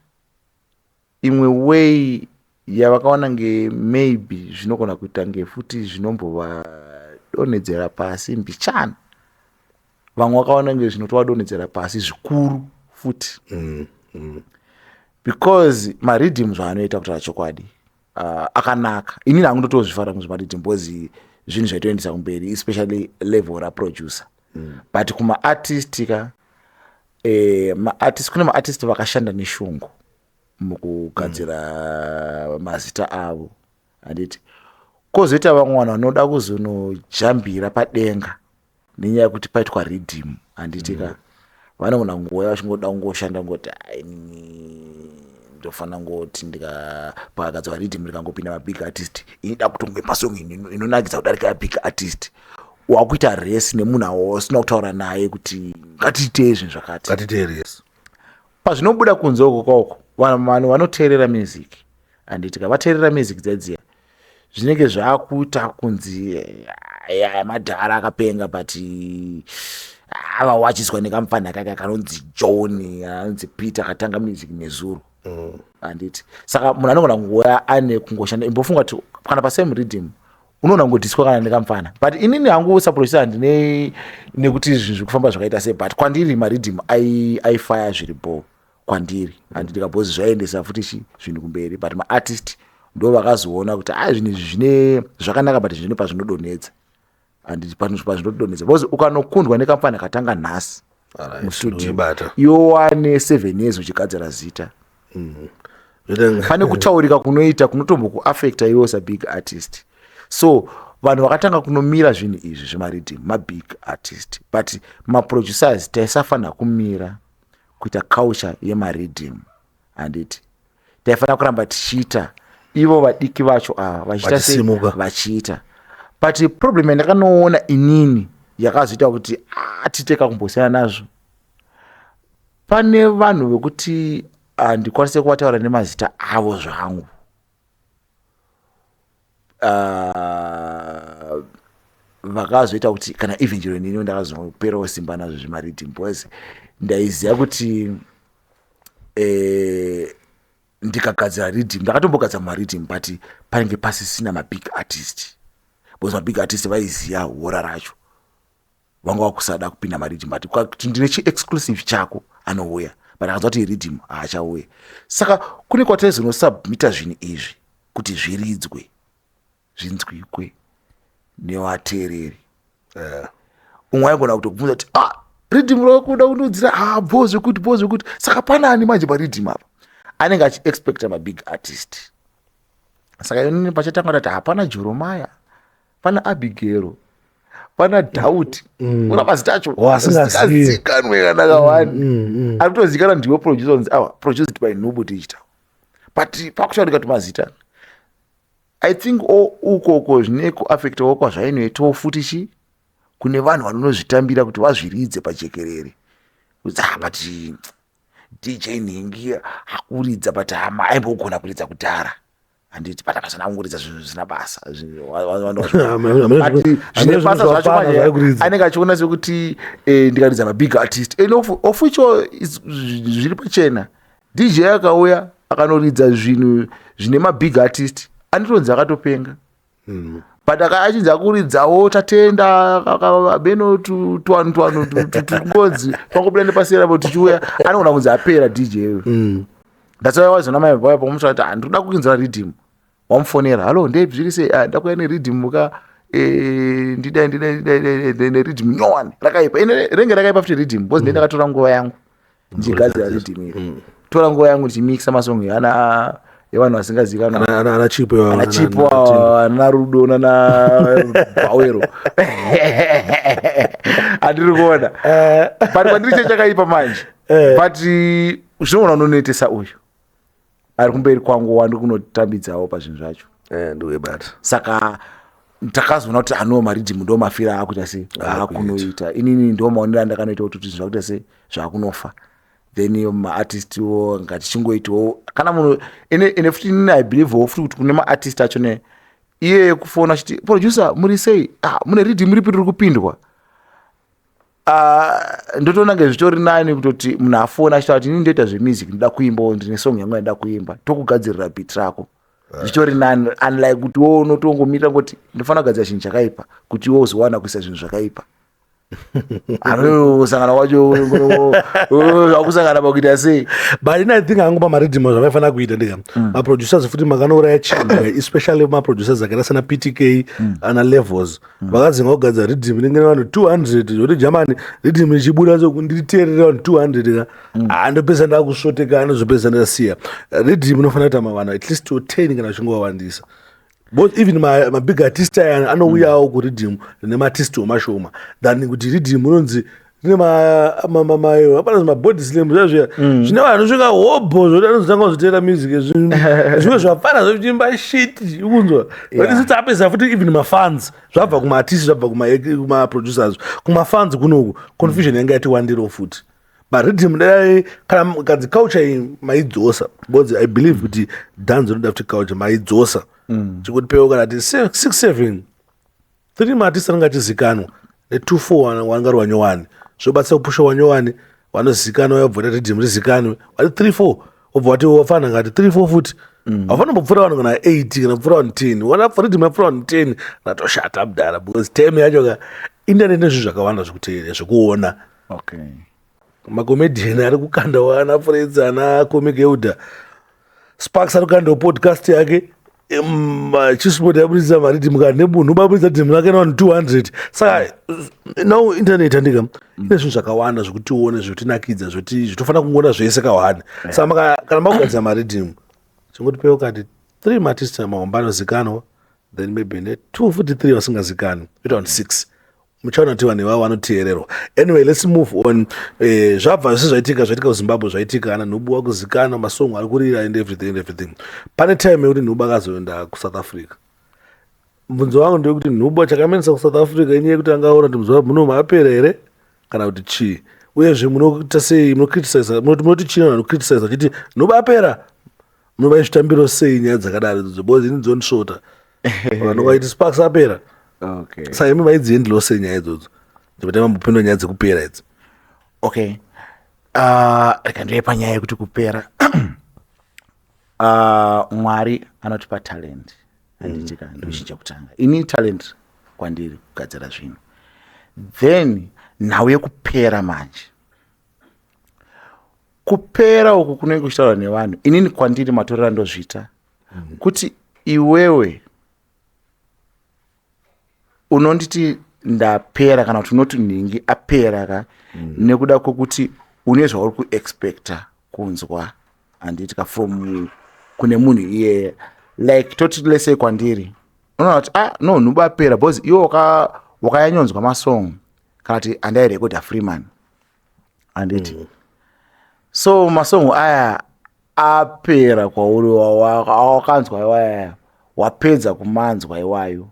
imwe way yavakaona nge maybe zvinogona kuita nge futi zvinombovadonhedzera pasi mbichana. Vamwe vakaona nge zvinotovadonhedzera pasi zvikuru futi, because mariddim zvaanoita, kutaura chokwadi, akanaka. Inini hangu ndotozvifara muzvimariddim because zvinhu zvaitoendesa kumberi, especially level raproducer. But kumaartist ka, maartist, kune maartist vakashanda neshungu mukugadzira mazita avo, handiti? Kwozoita vamwe vanhu vanoda kuzonojambira padenga nenyaya yekuti paitwa riddim, handiti ka? Vanogona kungoya vachingoda kungoshanda ngoti, "Inini ndofanira ngoti ndika pakagadzirwa riddim rikangopinda mabig artist, ini da kutongoimba song inonakidza kudarika yabig artist." Wakuita race nemunhu awasina kutaura naye kuti ngatiitei zvinhu zvakati. Ngatiite race. Pazvinobuda kunze uko kwauko, vanhu vanoteerera music, handiti ka? Vateerera music dzedziya, zvinenge zvaakuita kunzi aya madhara akapenga, but avawachiswa nekamufana kaka kanonzi John, anonzi Peter, akatanga music nezuro, handiti? Saka munhu anogona kungoya ane kungoshanda. Imbofunga kuti kana pasame riddim unoona kungodhiswa kana nekamufana. But inini hangu saproducer handine nekuti zvinhu zviri kufamba zvakaita sei, but kwandiri mariddim aifaya zviri bho kwandiri, handiti ka? Because zvaendesa futi chi zvinhu kumberi. But maartist ndo vakazoona kuti a zvinhu izvi zvine zvakanaka, but zvine pazvinodonhedza, handiti? Pazvinodonhedza, because ukanokundwa nekamufana katanga nhasi mustudio, Ndoibata. iwe wane 7 years uchigadzira zita, pane kutaurika kunoita kunotombokuafecta iwe sabig artist. So vanhu vakatanga kunomira zvinhu izvi zvemariddim mabig artist, but maproducers taisafanira kumira kuita culture yemariddim, handiti? Taifanira kuramba tichiita, ivo vadiki vacho ava vachiita sei? Vachisimuka. Vachiita. But problem yandakanoona inini yakazoita kuti tiite kakumbosiyana nazvo, pane vanhu vekuti handikwanise kuvataura nemazita avo zvangu, vakazoita kuti kana even chero nini ndakazoperawo simba nazvo zvemariddim, because ndaiziva kuti ndikagadzira riddim, ndakatombogadzira mariddim, but panenge pasisina mabig artist, because mabig artist vaiziva hora racho, vanga vakusada kupinda mariddim. But kuti ndine chiexclusive chako, anouya, but akanzwa kuti riddim, haachauya. Saka kune kwataizonosubmita zvinhu izvi kuti zviridzwe, zvinzwikwe nevateereri. Umwe aigona kutokubvunza kuti, "Ah, riddim rakuda kundodzira, ah, bho zvekuti, bho zvekuti, saka panani manje pariddim apa?" Anenge achiexpecta mabig artist. Saka inini pachatanga kuti hapana Jeremaya, pana Abigero. Pana Doubt, una mazita acho asingazikanwe kana kawani, ari kutozikanwa ndiwe producer, unzi awa produced by Nhubu Digital, but pakutaurika kuti mazita, I think ukoko zvine kuaffectawo kwazvainoitawo futi chi kune vanhu vanonozvitambira kuti vazviridze pajekerere, kuti ah, but DJ nhingi akuridza, but hama aimbogona kuridza kudhara, handiti? But akasana kungoridza zvinhu zvisina basa, zvine basa zvacho manje anenge achiona sekuti ndikaridza mabig artist, and of which zviri pachena, DJ akauya akanoridza zvinhu zvine mabig artist anotonzi akatopenga. But achinzi akuridzawo Tatenda beno, twanu twanu tungonzi twangobuda nepasera tichiuya, anogona kunzi apera DJ. That's why wazona mai vaya pamutsva kuti handinoda kuinzira riddim, wamufonera, "Hallo, ndepi, zviri sei? Ah, ndakuya neriddim ka, ndidai ndidai ndidai neriddim nyowani rakaipa." Ine renge rakaipa futi riddim because ndakatora nguva yangu ndichigadzira riddim iri, tora nguva yangu ndichimixa masong ana evanhu vasingazikanwa. Ana Chipo. Ana Chipo, ana Rudo, nana Bhawero, handiri kuona. But kwandiri chechakaipa manje, but zvinoona unonetesa uyu ari kumberi kwangu wandi kunotambidzawo pazvinhu zvacho. Ndiwebata. Saka takazoona kuti ano mariddim ndo mafira akuita sei akunoita. Inini ndo maonero andakanoita kuti zvinhu zvakuita sei zvakunofa, then maartistwo ngatichingoitawo kana munhu ene futi. Inini I believewo futi kuti kune maartist acho ne iye kufona achiti, "Producer, muri sei? Ah, mune riddim ripi riri kupindwa?" Ah, ndotoona nge zvitori nani kutoti munhu afona achitaura kuti, "Inini ndoita zvemusic, ndoda kuimbawo, ndine song yangu yandoda kuimba," tokugadzirira beat rako. Zvitori nani, unlike kuti wo unotongomirira ngoti ndinofanira kugadzira chinhu chakaipa kuti iwe uzowana kuisa zvinhu zvakaipa. Anosangana kwacho zvakusangana pakuita sei. But ini I think hangu pamariddim zvavaifanira kuita ndika maproducers futi makanouraya chinhu, especially maproducers akaita sana PTK, ana Levels, vakadzinga kugadzira riddim rinenge vanhu 200, zvokuti jamani, riddim richibuda so ndiriteerere vanhu 200 ka, handopedzisa ndakusvoteka, andozopedzisa ndasiya. Riddim inofanira kuita mavanhu at least to 10 kana zvichingovawandisa, because even mabig artist aya anouyawo kuriddim rine maartist omashoma than kuti riddim unonzi rine hapana mabody slam zviya zviya zvine vanhu svika hobho, zvoti anozotanga kuzoteera music zvimwe zvafana zvochimba shit ukunzwa. But isu tapesa futi even mafans, zvabva kumaartist, zvabva kumaproducers, kumafans kunoku confusion yanga yati wandiro futi. But riddim dai kana kadzi culture iyi maidzosa, because I believe kuti dance rinoda futi culture, maidzosa chikuti pewo kana ti 6 7 3 maartist anenge achizikanwa ne2 4 wanga ri wanyowani, zvobatsira kupusha wanyowani vanozikanwa, yobva riddim rizikanwe, vari 3 4, wobva wati wafana ngati 3 4 futi, haufanira kumbopfuura vanhu kana 8 kana kupfuura vanhu 10. Wana riddim yapfuura vanhu 10, ratoshata mudhara, because time yacho ka internet nezvinhu zvakawanda zvekuteerera, zvekuona. Macomedian ari kukandawo, ana Freds, ana Comic Elder, Sparks ari kukandawo podcast yake, Chisport yabudisa mariddim kana nebunhu babudisa riddim rake nevanhu 200. Saka now internet handika ine zvinhu zvakawanda zvekuti tione, zvotinakidza, zvoti zvitofanira kungoona zvese kawani. Saka kana makugadzira mariddim, chingoti pewo kati three maartist mahombe anozikanwa, then maybe ne two futi three vasingazikanwi, oita vanhu six, muchaona kuti vanhu ivavo vanoteererwa. Anyway, let's move on. Zvabva zvese zvaitika, zvaitika kuZimbabwe, zvaitika ana Nhubu wakuzikanwa, masongo ari kurira and everything and everything. Pane time yekuti Nhubu akazoenda kuSouth Africa. Mubvunzo wangu ndewekuti Nhubu chakamenesa kuSouth Africa inyaya yekuti angaona kuti muZimbabwe muno maapera here kana kuti chii? Uyezve munoita sei, munocriticiza, munoti chii vanhu vanocriticiza vachiti Nhubu apera? Munovaizvitambiro sei nyaya dzakadaro idzodzo? Because ini dzondisvota vanhu vaiti Sparks apera. Saka imi maidziendelawo sei nyaya idzodzo? Ndikuti mambopinda nyaya dzekupera idzi. Okay, rega ndive panyaya yekuti kupera. Mwari anotipa talent, handitika? Ndochinhu chekutanga. Ini talent kwandiri kugadzira zvinhu. Then nhau yekupera manje, kupera uku kunenge kuchitaurwa nevanhu, inini kwandiri matorero andozviita kuti iwewe unonditi ndapera kana kuti unoti nhingi apera ka, nekuda kwekuti une zvauri kuexpecta kunzwa, handiti ka, from kune munhu iyeye. Like toti lesei kwandiri unoona kuti, ah no, Nhubu apera because iwe Wakanyanyonzwa masong kana kuti andairekodha Freeman, handiti? So masong aya apera kwauri, wakanzwa iwaya, wapedza kumanzwa iwayo.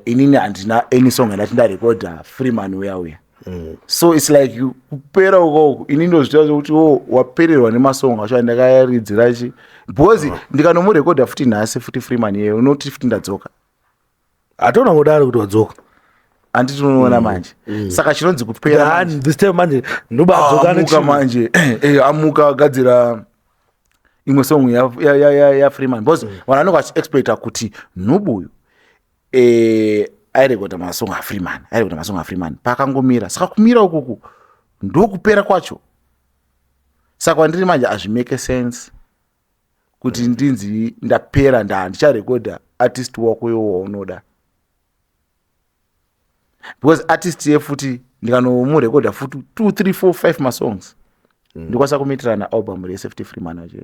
Inini handina any song yandati ndarekodha Freeman uya uya. So it's like kupera ukoko, ini ndozvita zvekuti o wapererwa nemasong acho andakaridzira chi, because ndikanomurekodha futi nhasi futi Freeman iyeyo, unoti futi ndadzoka. Hatona kudaro kuti wadzoka. Handiti unoona manje? Saka chinonzi kupera manje. Then this time manje ndobadzoka. Amuka manje, amuka agadzira imwe song yaFreeman, because vanhu vanenge vachiexpecta kuti nhubu uyu airekodha masong aFreeman, airekodha masong aFreeman, paakangomira. Saka kumira ukuku ndokupera kwacho. Saka kwandiri manje hazvimake sense kuti ndinzi ndapera, ndandicharekodha artist wako iwo waunoda, because artist ye futi ndikanomurekodha futi 2 3 4 5 masongs, ndikwanisa kumuitirana album rese futi Freeman acho.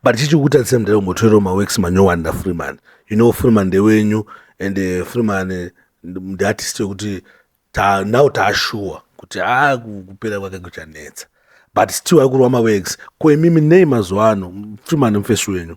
But chichikutarisa mudare kumbotorerawo maworks manyowani naFreeman. You know Freeman ndewenyu, and Freeman ndeartist yekuti now taashuwa kuti haa, kupera kwake kuchanetsa, but still ari kurwa maworks. Ko imimi nei mazuva ano, Freeman mufesi wenyu,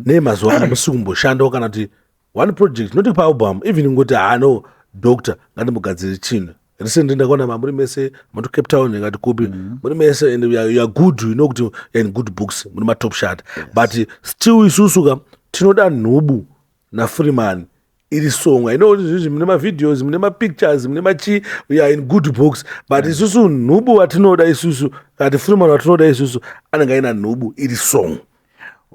nei mazuva ano musi kumboshandawo kana kuti one project, not paalbum even, ngoti hano doctor ngatimbogadzire chinhu? Recently ndakaona mamuri mese matu Cape Town, ikati kupi, muri mese, and you are good, you know kuti you are in good books, muri matop shot. But still isusu ka tinoda nhubu naFreeman iri song. I know kuti zvinzvi mune mavideos, mune mapictures, mune machi, we are in good books, but isusu nhubu watinoda isusu, kati Freeman watinoda isusu anenge aina nhubu iri song.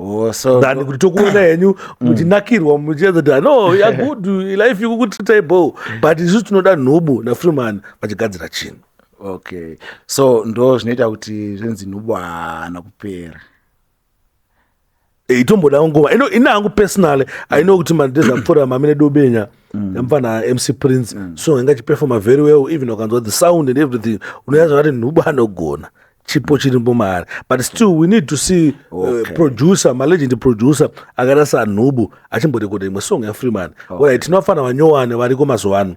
Oh, so than kuti tokuona henyu muchinakirwa, muchiedza kuti no, you are good, life ikukutritai bo, but isusu tinoda nhubu naFreeman vachigadzira chinhu. Okay, so ndo zvinoita kuti zvinzi nhubu haana kupera. Itomboda nguva ino. Ina hangu personally, I know kuti madays apfuura mamine dobenya yamufana MC Prince, so inga chiperforma very well. Even ukanzwa the sound and everything, unoyaza kuti nhubu anogona, chipo chiripo maari, but still we need to see producer, malegend producer akaita sanhubu achimborekodha imwe song yaFreeman. Alright, tinofana vanyowani variko mazuva ano,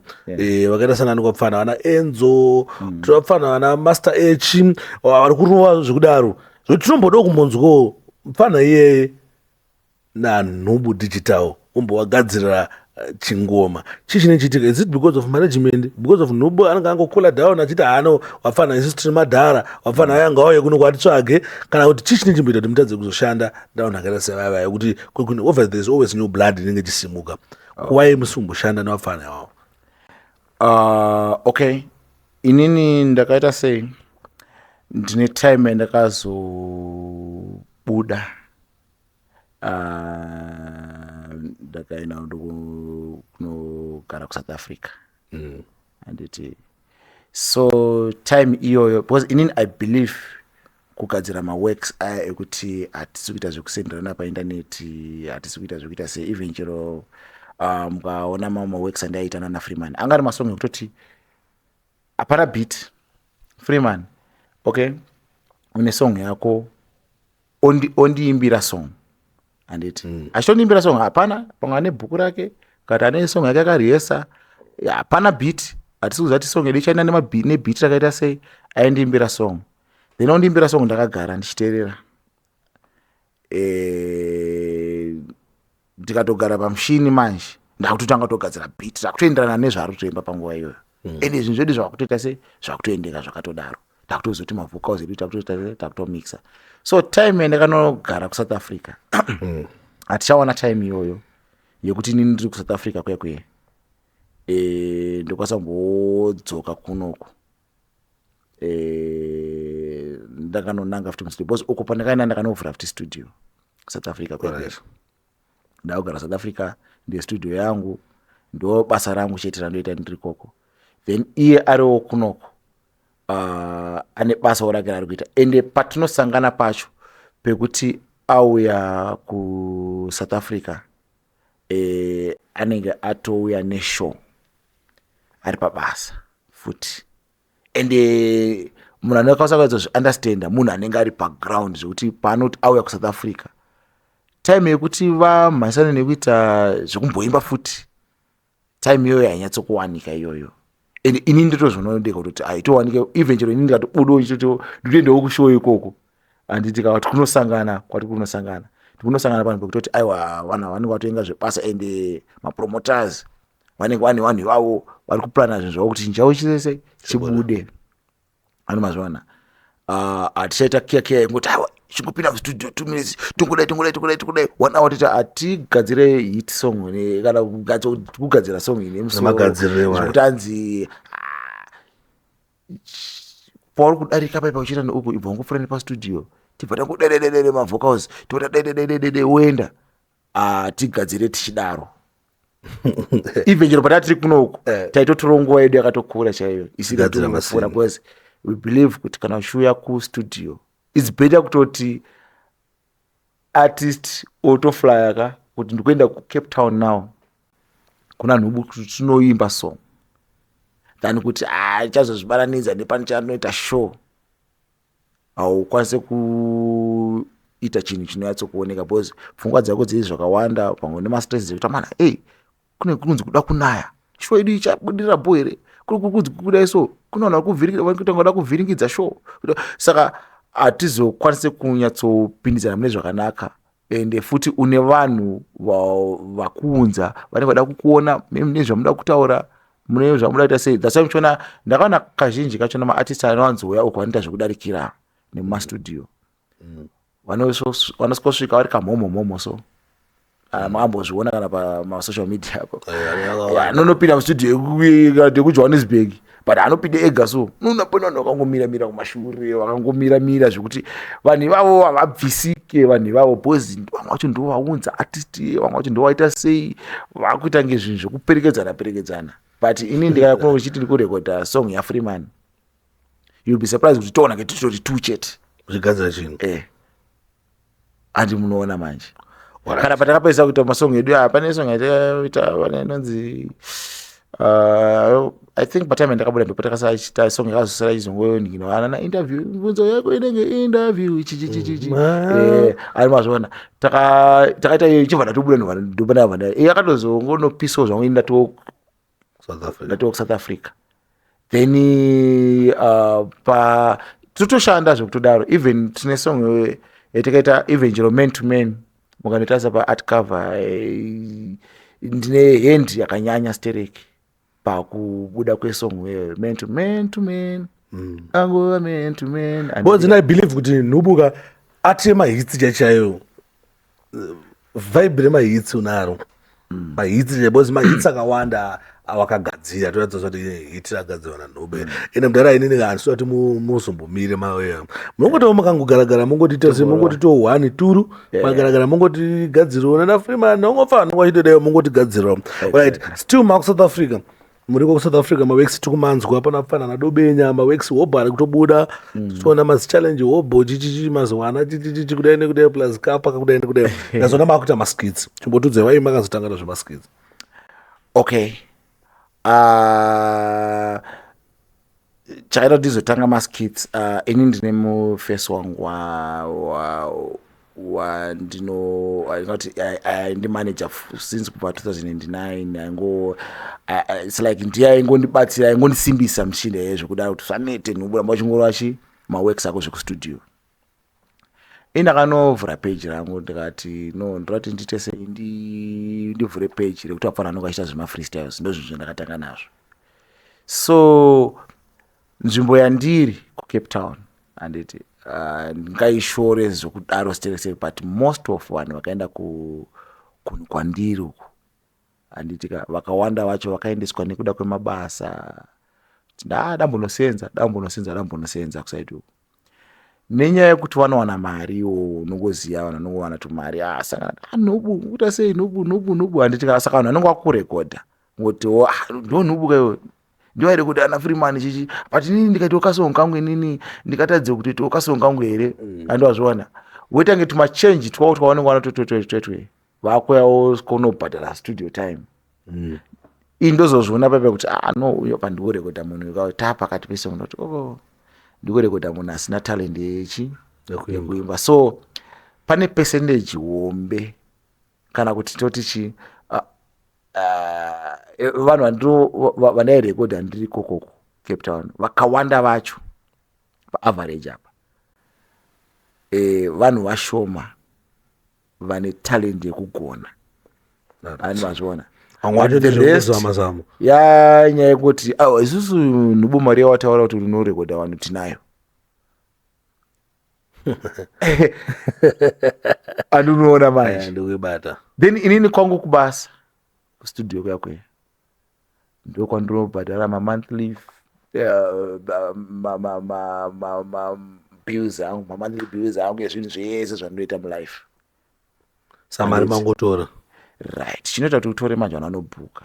vakaita sanani kwapfana vana Enzo, tinofana vana Master H vari kurova zvekudaro, zvokuti tinombodawo kumbonzwawo mufana iyeye nanhubu digital umbowagadzirira chingoma. Chii chine chiitika? Is it because of management, because of nhubu anenge angocoola down achiti haano wafana, isusu tiri madhara, wafana aya ngauye kuno kwatitsvage, kana kuti chii chine chimboita kuti mutadze kuzoshanda ndavanhu akaita sevaya vaya, kuti obviously there is always new blood inenge ichisimuka? Why musi kumboshanda nevafana ivavo? Okay, inini ndakaita sei, ndine time yandakazobuda, ndakaenda kunogara kuSouth Africa, handiti? So time iyoyo, because inini I believe kugadzira maworks aya ekuti hatisi kuita zvekusenderana paindaneti, hatisi kuita zvekuita sei, even chero mukaona mamwe maworks andaiita nana Freeman, anga ari masong ekutoti hapana beat. Freeman, okay, une song yako, ondiimbira song, handiti? Achitondiimbira song, hapana, pamwe ane bhuku rake, kati ane song yake akarihesa, hapana beat, hatisi kuziva kuti song yedu ichaenda nebeat rakaita sei. Aindiimbira song, then ondiimbira song, ndakagara ndichiteerera. Ndikatogara pamushini manje, ndakutotanga kutogadzira beat rakutoenderana nezvaari kutoimba panguva iyoyo. Ende zvinhu zvedu zvakutoita sei, zvakutoendeka zvakatodaro, takutozoti mavocals edu takutoita sei, takutomixa. So time yandakanogara kuSouth Africa, hatichawana time iyoyo yekuti inini ndiri kuSouth Africa kuya kuye, ndokwanisa kumbodzoka kunoku. Ndakanonanga futi mustudio, because uko pandakaenda ndakanovhura futi studio South Africa kuya kuya. Ndakugara South Africa, ndiye studio yangu, ndo basa rangu chete randoita ndiri koko. Then iye ariwo kunoko, ane basawo rake raari kuita. Ende patinosangana pacho pekuti auya kuSouth Africa, anenge atouya neshow, ari pabasa futi. Ende munhu anokwanisa kunyatso munhu anenge ari paground, zvekuti paanoti auya kuSouth Africa, time yekuti vamhanyisane nekuita zvekumboimba futi. Time iyoyo hainyatsokuwanika iyoyo, and ini ndotozvionawo ndega kutoti haitowanike. Even chero ini ndikatobudawo ichitoti nditoendawo kushow ikoko, handiti ka, kunosangana kwati kunosangana, tikunosangana panhu pekutoti aiwa, vanhu vanenge vatoenga zvebasa, and mapromoters vanenge vane vanhu ivavo vari kuplana zvinhu zvavo kuti chinhu chavo chisese chibude. Ano mazviona, hatichaita kiya kiya yekungoti aiwa, chingopinda mustudio 2 minutes, tongodai, tongodai, tongodai, tongodai, one hour, toita. Hatigadzire hit song kana kugadzira song ine Nemagadziriro zvekuti anzi, ah, pauri kudarika paipa uchiita neuku, ibva wangopfuura nepastudio, tibva tangodededede mavocals, tobva tadedededede, woenda. Hatigadzire tichidaro. Even chero pataa tiri kunoku, taitotora nguva yedu yakatokura chaiyo isiri Kugadzira kupfuura, masini. Because we believe kuti kana uchiuya kustudio, it's better kutoti artist otoflya ka kuti ndikuenda kuCape Town now kuna nhubu kuti tinoimba song, than kuti achazozvibaranidza nepanichanoita show. Haukwanisi kuita chinhu chinonyatsokuoneka because pfungwa dzako dziri zvakawanda, pamwe nemastress dzekuti mana, ei, kune kunzi kuda kunaya, show yedu ichabudirira bho here? Kuri kunzi kudai, so kune vanhu vari kuita vada kuvhiringidza show. Saka hatizokwanisi kunyatsopindidzana mune zvakanaka. Ende futi une vanhu vakuunza vanenge vada kukuona mune zvamuda kutaura, mune zvamuda kuita sei. That's why muchiona, ndakaona kazhinji kachona maartist anowanzouya uko vanoita zvekudarikira nemumastudio. Vanosvikosvika vari kamhomhomhomho, so makambozviona kana pamasocial media apo, anonopinda mustudio yekuJohannesburg, but anopinda ega, so unoona pane vanhu vakangomiramira kumashure, vakangomiramira zvekuti vanhu ivavo havabvisike. Vanhu ivavo, because vamwe vacho ndo vaunza artist, vamwe vacho ndo vaita sei, vakuita nge zvinhu zvekuperekedzana perekedzana. But ini ndikaya kuno kuchiti ndikurekodha song yaFreeman, you'll be surprised kuti toona ke titori two chete. Zvigadzira chinhu. Handi munoona manje kana patakapedzisa kuita masong edu aya, pane song yatakaita, pane inonzi, I think patime yandakabuda ndo patakasachita song yakazosara ichizongoninginoana na interview, mibvunzo yako inenge interview, chichichichichi. Ari mazviona, takaita iyo, ichibva ndatobuda, ndopandabva yakatozongonopisawo zvangu, ini South Africa. Ndatova kuSouth Africa. Then pa totoshanda zvekutodaro. Even tine song yatakaita, even chero Man to Man, mukanotarisa paart cover, ndine hand yakanyanya stereki pakubuda kwesong iyoyo, Man to Man to Man, angova Man to Man. Because I believe kuti nhubuka ati yemahits chaichaiyo, vibe remahits unaro, mahits chaiyo, because mahits akawanda awakagadzira toratidza kuti hit ragadzirwa nanhube. Ende mudhara, inini handisi kuti muzombomire maweya, munongotiwo makangogaragara, mungotita se mungotitiwo one turu magaragara, mungotigadzirawo nana Freeman, nongofana nongachitodaiwo, mungotigadzirawo. Right, still maku South Africa, muriko kuSouth Africa, maworks tikumanzwa pana fanana Dobenya, maworks hobho ari kutobuda, toona mazichallenge hobho, chichichi maziwana, chichichichi, kudai nekudai, plus kapa kudai nekudai. Ndazoona makuita maskits. Chimbotudzai vai makazotanga nazvemaskits. Okay, chakaita kuti ndizotanga maskits, ini ndine mufesi wangu wandino ndingati ndimanager since kubva 2009. Aingo, it's like ndiye aingondibatsira, aingondisimbisa muchinda iye zvekudaro kuti usanete nhubu, uchingorova chi maworks ako zvekustudio. Ini ndakanovhura page rangu, ndikati no, ndoda kuti ndiite sei, ndivhure page rekuti vapfana vanonge vachiita zvemafreestyles. Ndo zvinhu zvandakatanga nazvo. So nzvimbo yandiri kuCape Town, handiti ndingaishore zvekudaro sterek, but most of vanhu vakaenda kunhu kwandiri uku, handiti ka, vakawanda vacho vakaendeswa nekuda kwemabasa. Nda dambonosenza, dambonosenza, dambonosenza kusaidi uku nenyaya yekuti vanowana mariwo. Unongoziva vanhu vanongowana tumari. Ah, saka ah, nhubu kuita sei, nhubu, nhubu, nhubu, handiti ka? Saka vanhu vanonge vakurekodha ngotiwo, ah, ndo nhubu kaiwe, ndiwairekodha ana Freeman chichi, but inini ndikaitawo kasong kangu, inini ndikatadze kutoitawo kasong kangu here? Handiwazviona, woitange tumachange twavo twavanenge vanototototwe, vakuyawo kunobhadhara studio time. Ini ndozozviona paipa kuti ah no, uyo pandikurekodha munhu taa pakati pesong, ndoti oh, ndikurekodha munhu asina talent yechi yekuimba. So pane percentage hombe, kana kuti toti chi Vanhu vandairekodha ndiri kokoko Cape Town, vakawanda vacho paaverage apa, vanhu vashoma vane talent yekugona, ani mazviona. Vamwe But the rest- zama zama. Ya, nyaya yekuti aiwa, isusu nhubu mari yawataura kuti unorekodha vanhu tinayo, andinoona manje. Ndikuibata. Then inini kwangu kubasa, kustudio kuya kuya, ndokwandinobhadhara mamonthly bills angu, mamonthly bills angu ezvinhu zvese zvandinoita mulife. Samari mangotora. Right, chinoita kuti utore manje, vanhu vanobhuka,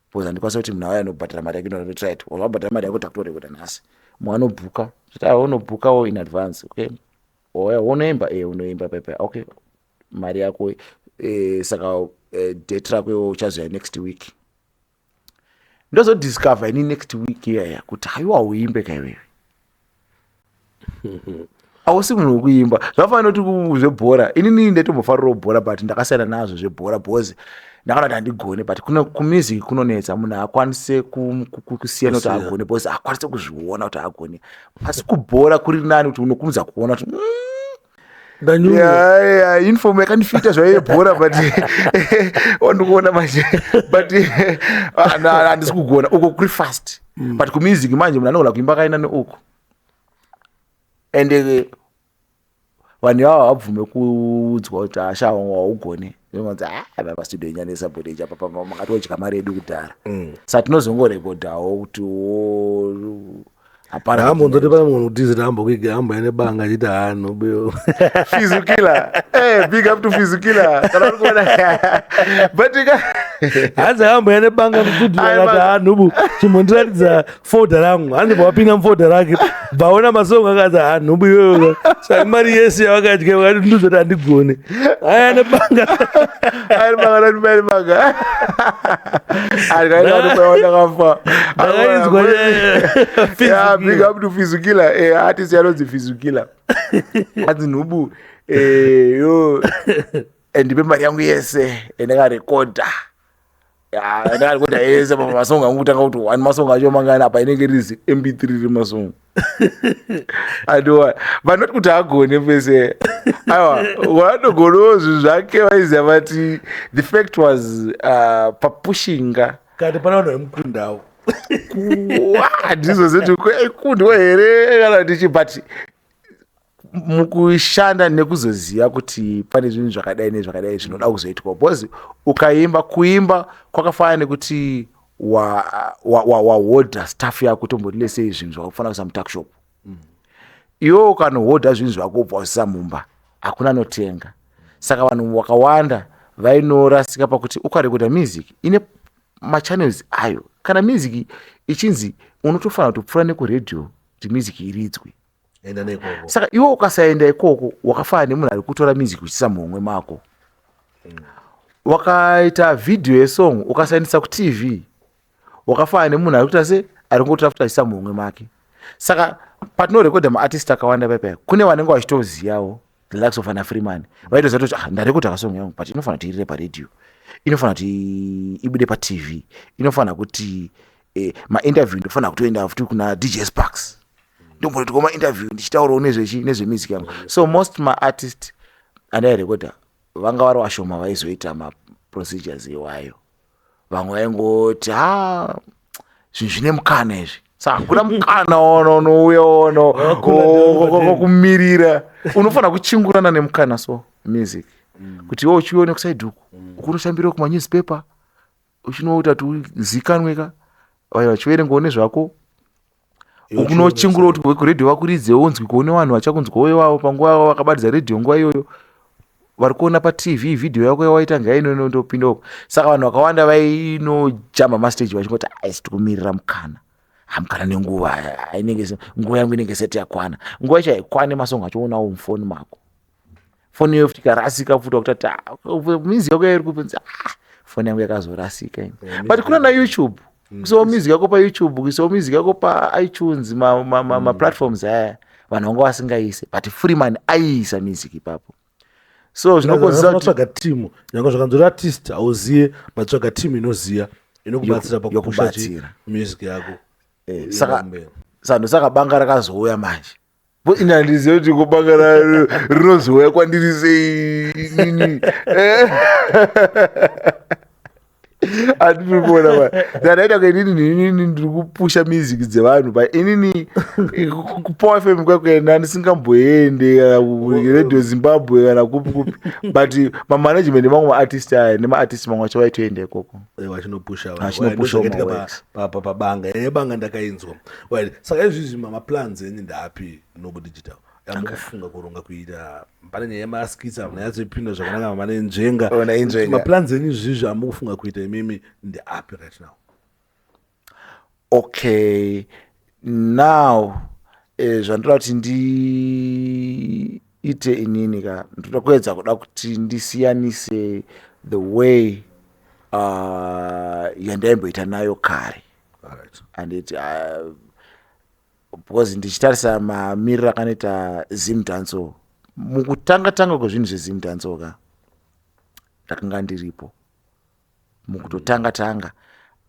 because handikwanisa kuti munhu auya anobhadhara mari yake. Inoiti right, wabhadhara mari yako, takutorekoda nhasi. Mumwe anobhuka kuti ah, unobhukawo in advance. Okay, oya unoimba, unoimba pepe, okay, mari yako, saka date rako iwe uchazoya next week. Ndozodiscover ini next week iyaya kuti haiwa, uimbe kaiwewe, hausi munhu wekuimba. Zvafanira kuti zvebhora, inini ndaitombofarirawo bhora, but ndakasiyana nazvo zvebhora because ndakaona kuti handigone. But kuno kumusic kunonetsa, munhu haakwanise kusiyana kuti Kusiya. agone, because haakwanise kuzviona kuti agone. Asi kubhora kuri nani kuti unokumudza kuona kuti Ndanyura. Yeah, uniform yakandifita zvayo yebhora, but wandikuona manje, but ah, handisi kugona. Uko kuri fast, but kumusic manje munhu anogona kuimba kaina neuko, and vanhu ivava havabvume kuudzwa kuti asha, haugone. Inonzi ah, pastudio inyanesa bhodheji apa, makatodya mari yedu kudhara. Saka tinozongorekodhawo kuti wo hapana. Ndakambonzoti pane munhu kutizi tambokuiga amboya nebanga achiti ha, nhubu. Fizukila, hey, big up to Fizukila kana uri kuona, but Hanzi akamboya nebanga mustudio. Ai, Akati, ha, nhubu, chimbondiratidza folder rangu. Hanzi pawapinda mufolder rake, bvaona masongo, akati, ha, nhubu iyoyo, saka mari yese yavakadya vakati nduzoti handigone, aya nebanga. Ari banga, ari banga, banga ndakafa. Ndakainzwa. Yeah, big up to Fizukila. Artist yanonzi Fizukila, hanzi nhubu, yo, ndipe mari yangu yese endakarekodha. Ndakarekodha yese pamasongo angu, kutanga kuti one masongo acho mangani apa, inenge riri mp3 remasongo andiwa. But not kuti agone pese, aiwa, wanogonawo zvinhu zvake, vaiziva. But the fact was papushinga. Kati pana vanhu vemukundawo. Ndizvo zeti kundwa here kana kuti, but mukushanda nekuzoziva kuti pane zvinhu zvakadai nezvakadai zvinoda kuzoitwa, because ukaimba, kuimba kwakafanana nekuti wahodha staff yako, tomboti lesei zvinhu zvakafanana kuisa mutuckshop. Iwewo ukanohodha zvinhu zvako ubva usisa mumba, hakuna anotenga. Saka vanhu vakawanda vainorasika pakuti ukarekodha music ine machannels ayo, kana music ichinzi unotofanira kutopfuura nekuredhiyo kuti music iridzwe. Enda nekoko. Saka iwe ukasaenda ikoko, wakafanana nemunhu ari kutora music uchiisa muhomwe mako. Wakaita vhidhiyo yesong, ukasaendesa kuTV, wakafanana nemunhu ari kuita se ari kungotora futi achiisa muhomwe make. Saka patinorekodha maartist akawanda paipai, kune vanenge vachitoziyawo, the likes of ana Freeman, vaitoziva kuti ah, ndarekodha kasong yangu, but inofanira kuti irire paredhiyo, inofanira kuti ibude paTV, inofanira kuti mainterview, ndofanira kutoenda futi kuna DJ Sparks, ndomboitwa mainterview ndichitaurawo nezvechi nezvemusic yangu. So most maartist andairekodha vanga vari vashoma vaizoita maprocedures iwayo. Vamwe vaingoti ha, zvinhu zvine mukana izvi. Saka hakuna mukana ono unouya ono kumirira, unofanira kuchingurana nemukana. So music kuti iwe uchione kuside uku, ukunoshambirawo kumanewspaper, uchinoita kuti uzikanwe ka, vanhu vachiverengawo nezvako, ukunochingura kuti kuredhiyo vakuridze, unzwi kuone vanhu vachakunzwawo ivavo panguva yavo vakabatidza redhiyo nguva iyoyo, vari kuona paTV vhidhiyo yako yawaita ngainonondopinda uko. Saka vanhu vakawanda vainojamba mastage vachingoti aisi tikumirira mukana, hamukana nenguva inenge nguva yangu inenge isati yakwana. Nguva yacho haikwane, masongo achionawo mufoni mako. Foni iyoyo futi ikarasika futi, wakutati music yako yairi kupenzi, ah, foni yangu yakazorasika ini. But kuna naYouTube, kuisawo music yako paYouTube, kuisawo music yako paitunes, maplatforms aya vanhu vanga vasingaise, but Freeman aiisa music ipapo. So zvinokonzera kuti Tsvaga team, nyange zvakanzi uri artist hauziye, but tsvaga team inoziya, inokubatsira pakupusha Yokubatsira. Music yako. Saka ndosaka banga rakazouya manje. Bo ini handizivi kuti ko banga rinozouya kwandiri sei inini. Handiri kuona ma ndandaita ku inini inini ndiri kupusha music dzevanhu, but inini kuPower FM kwakuenda ndisingamboende, kana kuRadio Zimbabwe, kana kupi kupi, but mamanagement mamwe maartist aya nemaartist mamwe acho vaitoenda ikoko. Vachinopusha. Vachinopusha maworks. Pabanga yebanga ndakainzwa. Right, saka izvizvi maplans enyu ndaapi, Noble Digital, yamukufunga kuronga kuita? Pane nyaya yemaskits, munyatsopinda zvakanaka, mane nzvenga. Ona inzvenga. Maplans enyu izvizvi amukufunga kuita imimi ndeapi right now? Okay, now zvandoda kuti ndiite inini ka, ndoda kuedza kuda kuti ndisiyanise the way yandaimboita nayo kare. Anditi because ndichitarisa mamiriro akanoita Zimdancehall, mukutanga tanga kwezvinhu zveZimdancehall ka, ndakanga ndiripo mukutotanga tanga.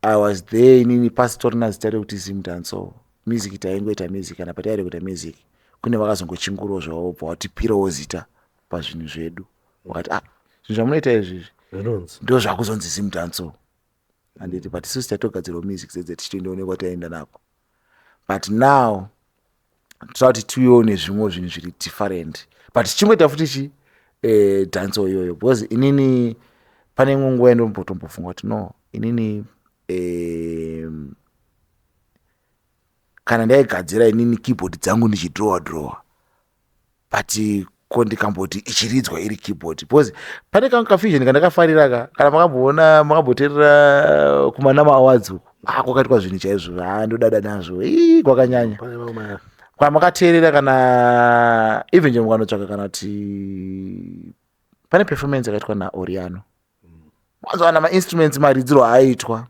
I was there inini pasitorina zita rekuti Zimdancehall music. Taingoita music, kana pataida kuita music kune vakazongochingurawo zvavo, bva watipirawo zita pazvinhu zvedu, wakati, "Ah, zvinhu zvamunoita izvizvi zvinonzi ndo zvakuzonzi Zimdancehall," handiti? But isusu tatogadzirawo music dzedze, tichitoendaonekwa taenda nako. But now toda kuti tiuyewo nezvimwe zvinhu zviri different, but tichingoita futi chi dancehall iyoyo, because inini pane imwe nguva yandombotombofunga kuti no, inini kana ndaigadzira inini keyboard dzangu ndichidrowa drowa, but ko ndikamboti ichiridzwa iri keyboard, because pane kamwe kafusion kandakafarira ka, kana makamboona, makamboteerera kumaNAMA Awards uku, ah, kwakaitwa zvinhu chaizvo, ha, ndodada nazvo. Ii, kwakanyanya. Pane mamwe Kwamakateerera, kana even chero mukanotsvaka, kana kuti pane performance yakaitwa naOriano, wanzowana mainstruments maridziro aaitwa,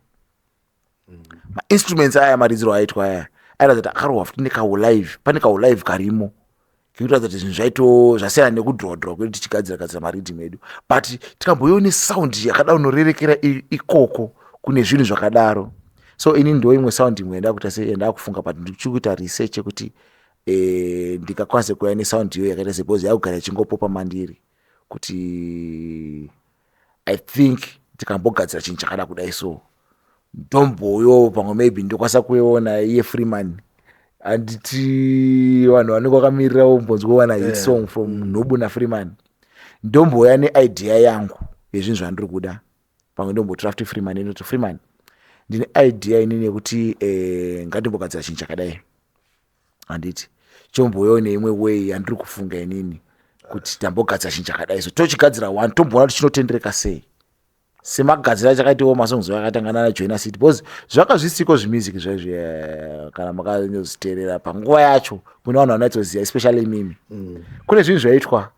mainstruments aya maridziro aaitwa aya airatidza kuti akarohwa futi nekaulive, pane kaulive karimo kekuratidza kuti zvinhu zvaito zvasiyana nekudhirowa kwedu tichigadzira gadzira mariddim edu, but tikamboiwo nesound yakada kunorerekera ikoko kune zvinhu zvakadaro. So ini ndo imwe sound imwe yandakuita se yandakufunga, but ndichiri kuita research yekuti ndingakwanise kuuya nesound iyoyo yakaita se, because yakugara ichingopopa mandiri kuti I think tikambogadzira chinhu chakada kudai. So ndomboyo pamwe maybe ndokwanisa kuiona iye Freeman, handiti? Vanhu vanenge vakamirira umbonzwa wana hit song from Nhubu naFreeman. Ndomboya neidea yangu yezvinhu zvandiri kuda, pamwe ndombotora futi Freeman, inoti, "Freeman, ndine idea inini yekuti ngatimbogadzira chinhu chakadai," handiti? Chomboyawo neimwe way yandiri kufunga inini kuti tambogadzira chinhu chakadai, so tochigadzira one, tomboona kuti chinotendereka sei, semagadziro achakaitawo masongs akatanga nana Joina City, because zvanga zvisiko zvemusic zvaizvo. Kana makanyozviteerera panguva yacho, kune vanhu vanonyatsoziva, especially imimi, kune zvinhu zvaitwa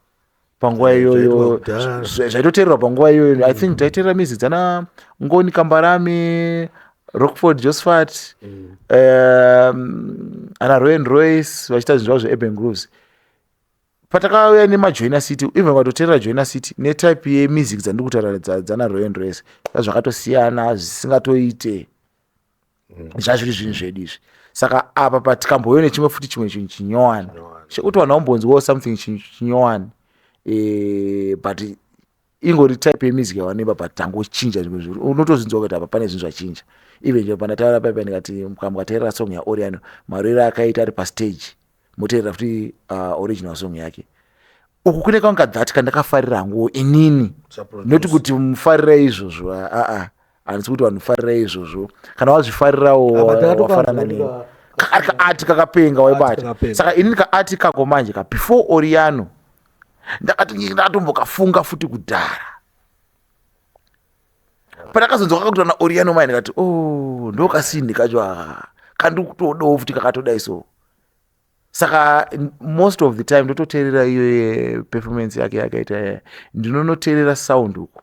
panguva iyoyo. Zvaitwa kudhara. Zvaitoteererwa panguva iyoyo. I think taiteerera music dzana Ngoni Kambarami, Rockford Josephat, ana Roy and Royce vachiita zvinhu zvavo zveurban grooves. Patakauya nemaJoina City, even ukatoteerera Joina City netype yemusic dzandiri kutaura dzana Roy and Royce, zvakatosiyana, zvisingatoite zvazviri zvinhu zvedu izvi. Saka apa patikamboyo nechimwe futi, chimwe chinhu chinyowani chekuti vanhu vambonzwawo something chinyowani, but ingori type yemusic yavanoimba, but tangochinja zvimwe zvinhu. Unotozvinzwa kuti apa pane zvinhu zvachinja. Even chero pandataura paipa ndikati mukateerera song yaOriano, mariro akaita ari pastage, moteerera futi original song yake, uku kune kamwe kadhati kandakafarira hanguwo inini. Noti kuti mufarire izvozvo, aa, handisi kuti vanhu farira izvozvo. Kana wazvifarirawo, wafanana neni. Kari kaati kakapenga, waibata. Saka inini kaati kako manje ka before Oriano ndakati ndatombokafunga futi kudhara. Pandakazonzwa kakakuta naOriano mai, ndikati, "Oh, ndokasindi kacho aka kandikutodawo futi kakatodai." So saka most of the time ndototeerera iyo yeperformance yake yakaita, ndinonoteerera sound uku.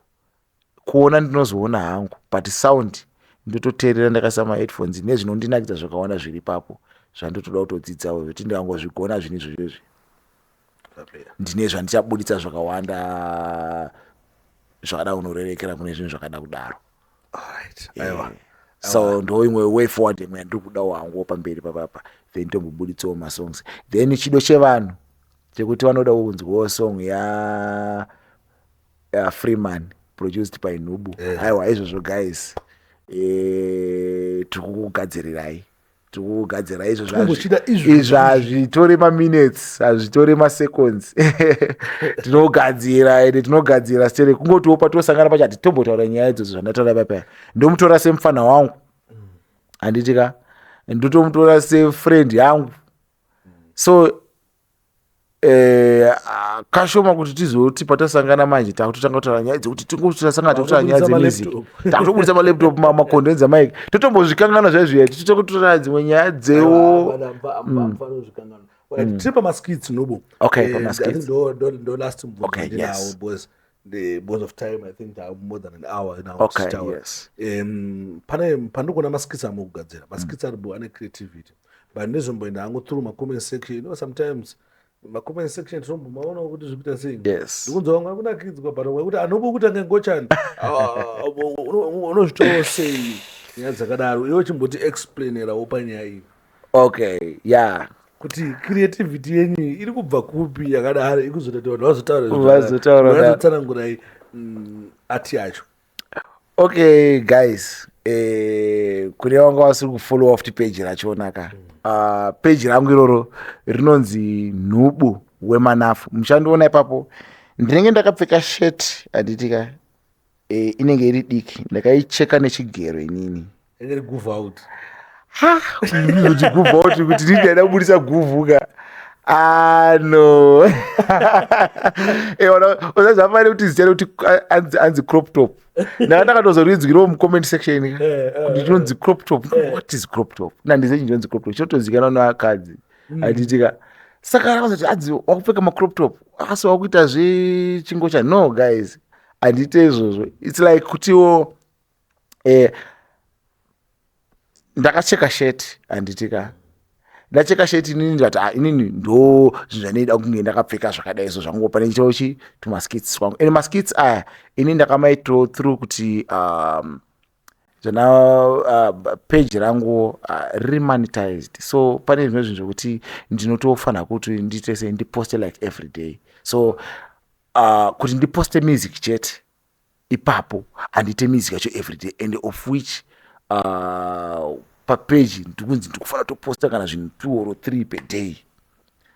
Kuona ndinozoona hangu, but sound ndototeerera ndakaisa maheadphones, nezvinondinakidza zvakawanda zviri ipapo zvandotoda kutodzidzawo, zvekuti ndikangozvigona zvinhu izvozvo izvi. Ndine zvandichabuditsa zvakawanda zvakada kunorerekera kune zvinhu zvakada kudaro. Alright. Aiwa. So ndo imwe way forward imwe yandiri kudawo hangu pamberi papapa, then tombobuditsawo masongs. Then chido chevanhu chekuti vanoda kunzwawo song ya Freeman produced by Nhubu. Aiwa, izvozvo guys, tiri kukugadzirirai, tiri kukugadzira izvozvo. Tikungochida izvozvo. Izvo hazvitori maminutes, hazvitori maseconds. Tinogadzira ende tinogadzira stere. Kungotiwo patosangana pacho hatitombotaura nyaya idzodzo zvandataura papaya. Ndomutora semufana wangu, handiti ka? Ndotomutora sefriend yangu. So kashoma kuti tizoti patasangana manje takutotanga kutaura nyaya dzekuti tingotasangana takutaura nyaya Takutobudisa dzemusic, takutobudisa malaptop, macondenser mic, totombozvikangana zvaizviya, tichitokutora dzimwe nyaya dzewo. Tiri pamaskits, Nobo. Okay, pamaskits. Pamaskits. I think ndo last mubvunzo ndinawo because of time, I think I'm more than an hour now tichitaura. Pane pandikuona maskits amukugadzira, maskits aribo ane creativity, but ndizomboenda hangu through macomment section. Sometimes macomment section tinombomaonawo kuti zviri kuita sei. Ndikunzwa vamwe vakunakidzwa, but vamwe kuti anobo kutanga ngochani. Unozvitorawo sei nyaya dzakadaro? Iwe chimboti explainerawo panyaya iyi. Okay, yeah. Kuti creativity yenyu iri kubva kupi yakadaro, ikuzoita kuti vanhu vazotaura? Vazotaura. Vazotsanangurai ati yacho. Okay guys, kune vanga vasiri kufollowa futi page rachona ka, page rangu iroro rinonzi Nhubu Wemanafu. Muchandiona ipapo, ndinenge ndakapfeka shirt, handiti ka? Inenge iri diki, ndakaicheka nechigero inini. Inge iri goof out. Ha, kuti guvhu out, kuti ndini ndaida kubudisa guvhu ka? Ah, no. Uzazvafane kuti zita rekuti anzi crop top, ndanga ndakatozorinzwirawo mucomment section ka, kuti chinonzi crop top. What is crop top? Nandize chinonzi crop top chinotozikanwa nevakadzi, handiti ka? Saka rakazoti adzi wakupfeka macrop top asi wakuita zvechingocha. No guys, handite izvozvo. It's like kutiwo ndakacheka shirt, handiti ka? Ndacheka shirt inini, ndikati, "Ah, inini ndo zvinhu zvandinoida kunge ndakapfeka zvakadai." So zvangu pane chochi tumaskits twangu, and maskits aya inini ndakamaitiro through kuti zvana page rangu riri monetized. So pane zvimwe zvinhu zvokuti ndinotofanira kuti ndiite sei, ndiposte like every day. So kuti ndiposte music chete ipapo, handiite music yacho every day, and of which papage ndikunzi ndikufanira kutoposta kana zvinhu 2 or 3 per day.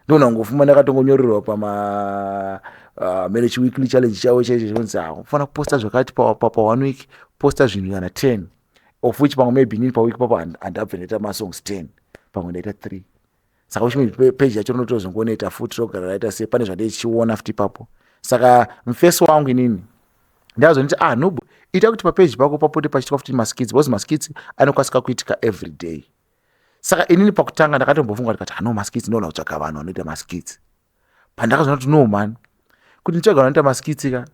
Ndogona kungofuma ndakatongonyorerwa pama marriage weekly challenge chavo chaicho, chinonzi ufanira kuposta zvakati pa one week, posta zvinhu kana 10, of which pamwe maybe inini paweek papo handabve ndaita masongs 10, pamwe ndaita 3. Saka which means page yacho rinotozongonoita futi rogara raita sei, pane zvandichiona futi ipapo. Saka mufesi wangu inini ndazoniti, "Ah, Nubu, ita kuti papeji pako papote pachiitwa futi maskits, because maskits anokwanisa kuitika every day." Saka inini pakutanga ndakatombofunga ndikati, "Hano maskits ndogona kutsvaga vanhu vanoita maskits." Pandakazoona kuti no man, kuti nditsvaga vanoita maskits ka,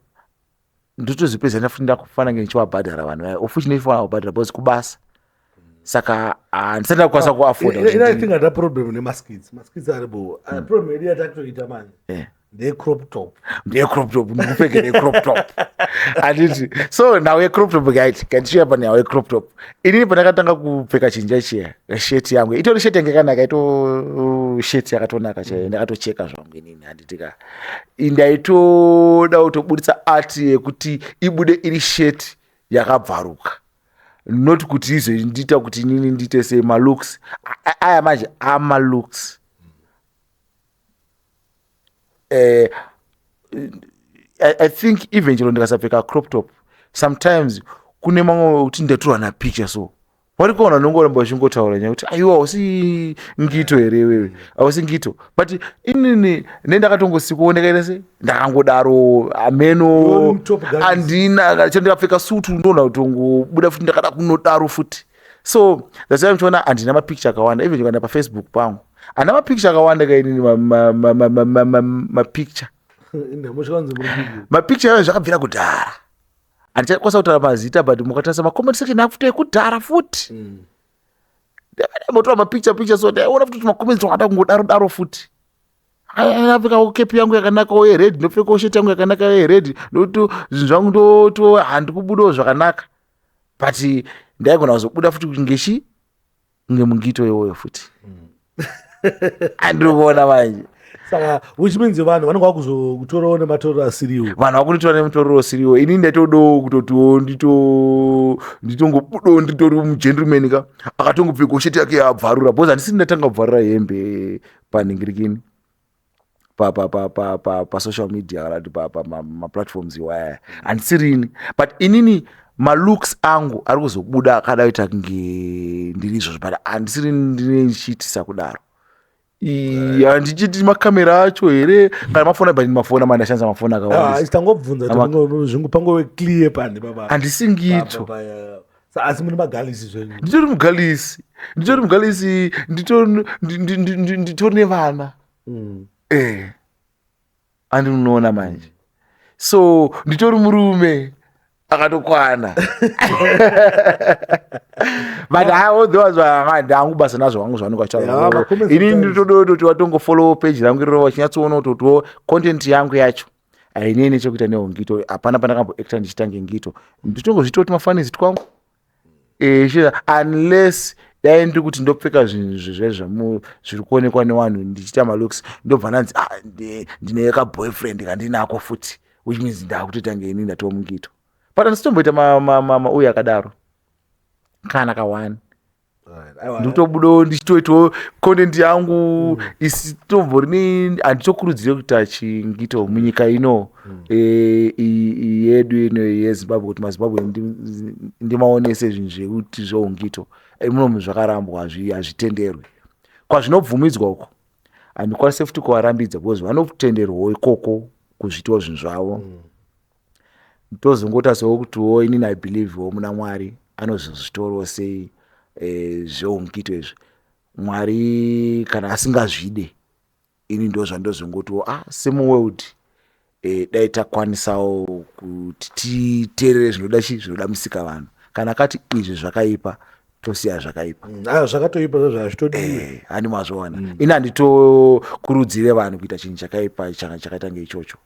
ndotozvipedza futi ndakufanira kunge ndichivabhadhara vanhu vaya, of which ndinofanira kubhadhara because kubasa. Saka handisati ndakukwanisa kuafforda. Ina, I think hata problem nemaskits, maskits aripo. Problem yedu yatakutoita manje ndeye-crop top. Ndeye-crop top, ndikupfeke necrop top, handiti? So nhau yecrop top kaiti kandisvika panhau yecrop top, inini pandakatanga kupfeka chinja chiya, shirt yangu itori shirt yange yakanaka, ito shirt yakatonaka chaiyo, ndakatocheka zvangu inini, handiti ka? Ndaitoda kutobudisa art yekuti ibude iri shirt yakabvaruka, not kuti izondiita kuti inini ndiite sei malooks aya manje, amalooks. I think even chero ndikasapfeka crop top, sometimes kune mamwe kuti ndatorwa napicture, so wariko vanhu vanongoramba vachingotaura nyaya kuti, "Aiwa, hausi ngito here iwewe? Hausi ngito?" But inini nendakatongosikuwo ndakaita se ndakangodaro ameno. Top guys. Handina chero ndikapfeka sutu, ndoona kutongobuda futi ndakada kunodaro futi. So that's why muchiona handina mapicture akawanda. Even ukaenda pafacebook pangu, handina mapicture akawanda kainini, mapicture. Muchikanzi muri kupi? Mapicture ayo zvakabvira kudhara, handichakwanisa kutaura mazita, but mukatarisa macomment section afuti ekudhara futi, ndambotora mapicture picture, so ndaiona futi kuti macomments akada kungodaro daro futi. Ndapfekawo kepi yangu yakanakawo yered, ndopfekawo sheti yangu yakanaka yered, ndoto zvinhu zvangu ndoto handikubudawo zvakanaka, but ndaigona kuzobuda futi ngechi kunge mungito iwoyo futi. Andiri kuona manje. Saka which means vanhu vanenge vakuzokutorawo nematorero asiriwo. Vanhu vakunditora nemutorero usiriwo. Ini ndaitodawo kutotiwo nditongobudawo nditori mugentleman ka, akatongopfekawo sheti yake yaabvarura, because handisiri ndatanga kubvarura hembe panhingirikini pasocial media kana kuti pamaplatforms iwaya, handisirini. But inini malooks angu ari kuzobuda akada kuita kunge ndiri izvozvo, but handisiri ndine ndichiitisa kudaro. Handichiti makamera acho here kana mafoni, but mafoni ama ndashandisa mafoni akawandisa. Tangobvunza kuti zvingu pangove clear pani baba. Handisingito. Asi mune magalisi zvenyu. Nditori mugalisi, nditori mugalisi, nditori nevana. Andinoona manje, so nditori murume akatokwana, but hangu basa nazvo vangu zvavanenge vachitaura. Ini nditodoti watongofollow page rangu iroro, vachinyatsoona kutotiwo content yangu yacho hainei nechekuita neungito. Hapana pandakamboacta ndichitange ngito, nditongozviita kuti mafanisi twangu, unless dai ndiri kuti ndopfeka zvinhu zvezvamu zviri kuonekwa nevanhu ndichiita malooks, ndobva ndanzi, "Ah, ndine kaboyfriend kandinako futi," which means ndakutoita ngeni ndatova mungito, but handisitomboita mauyu akadaro kana ka1. Ndikutobudawo ndichitoitawo content yangu isitombori. Handitokurudzire kuita chingito munyika ino yedu ino yeZimbabwe, kuti maZimbabwe ndimaonese zvinhu zvekuti zveungito. Munomu zvakarambwa, hazvitenderwi. Kwazvinobvumidzwa uko handikwanise futi kuvarambidza, because vanotenderwawo ikoko kuzviitawo zvinhu zvavo. Tozongoita sewekutiwo inini I believewo muna Mwari, anozozvitorawo sei zveungito izvi. Mwari kana asingazvide, ini ndo zvandozongotiwo, ah, semuworld, dai takwanisawo kuti titeerere zvinoda chi zvinoda musika vanhu. Kana akati izvi zvakaipa, tosiya zvakaipa. Aiwa, zvakatoipa zvo zvazvitodiwe. Handi mazvoona? Ini handitokurudzire vanhu kuita chinhu chakaipa chakaita ngeichocho,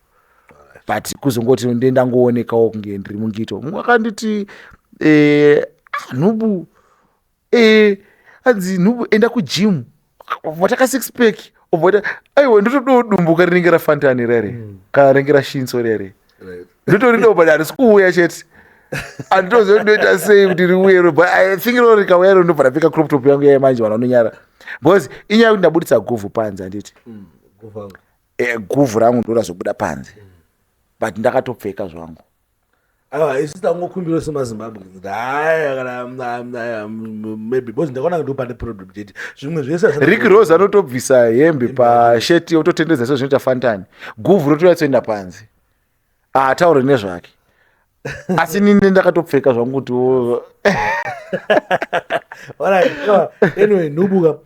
but kuzongoti ndendangoonekawo kunge ndiri mungito. Mumwe akanditi, "Ah, nhubu, anzi nhubu, enda kugym, wataka six pack." Obva aiwa, ndotodawo dumbuka rinenge rafantani rere kana rinenge rashinso rere. Ndotoridawo, but harisi kuuya chete. Handitozivi kuti ndoita sei kuti riuye, but I think ro rikauya ro, ndobva ndapfeka crop top yangu yai manje vanhu vanonyara, because inyaya yekuti ndabudisa guvhu panze, handiti? Guvhu rangu ndo razobuda panze, but ndakatopfeka zvangu. Aiwa, isu tangokumbira semaZimbabwe kuti haya, kana maybe because ndakaona ndo pane problem chete, zvimwe zvese Rick Rose anotobvisa hembe pasheti, ototendedza sezvinoita fantani, guvhu rotoyatsoenda panze, haatauri nezvake. Asi nini ndakatopfeka zvangu kuti Alright, anyway, Nhubuka,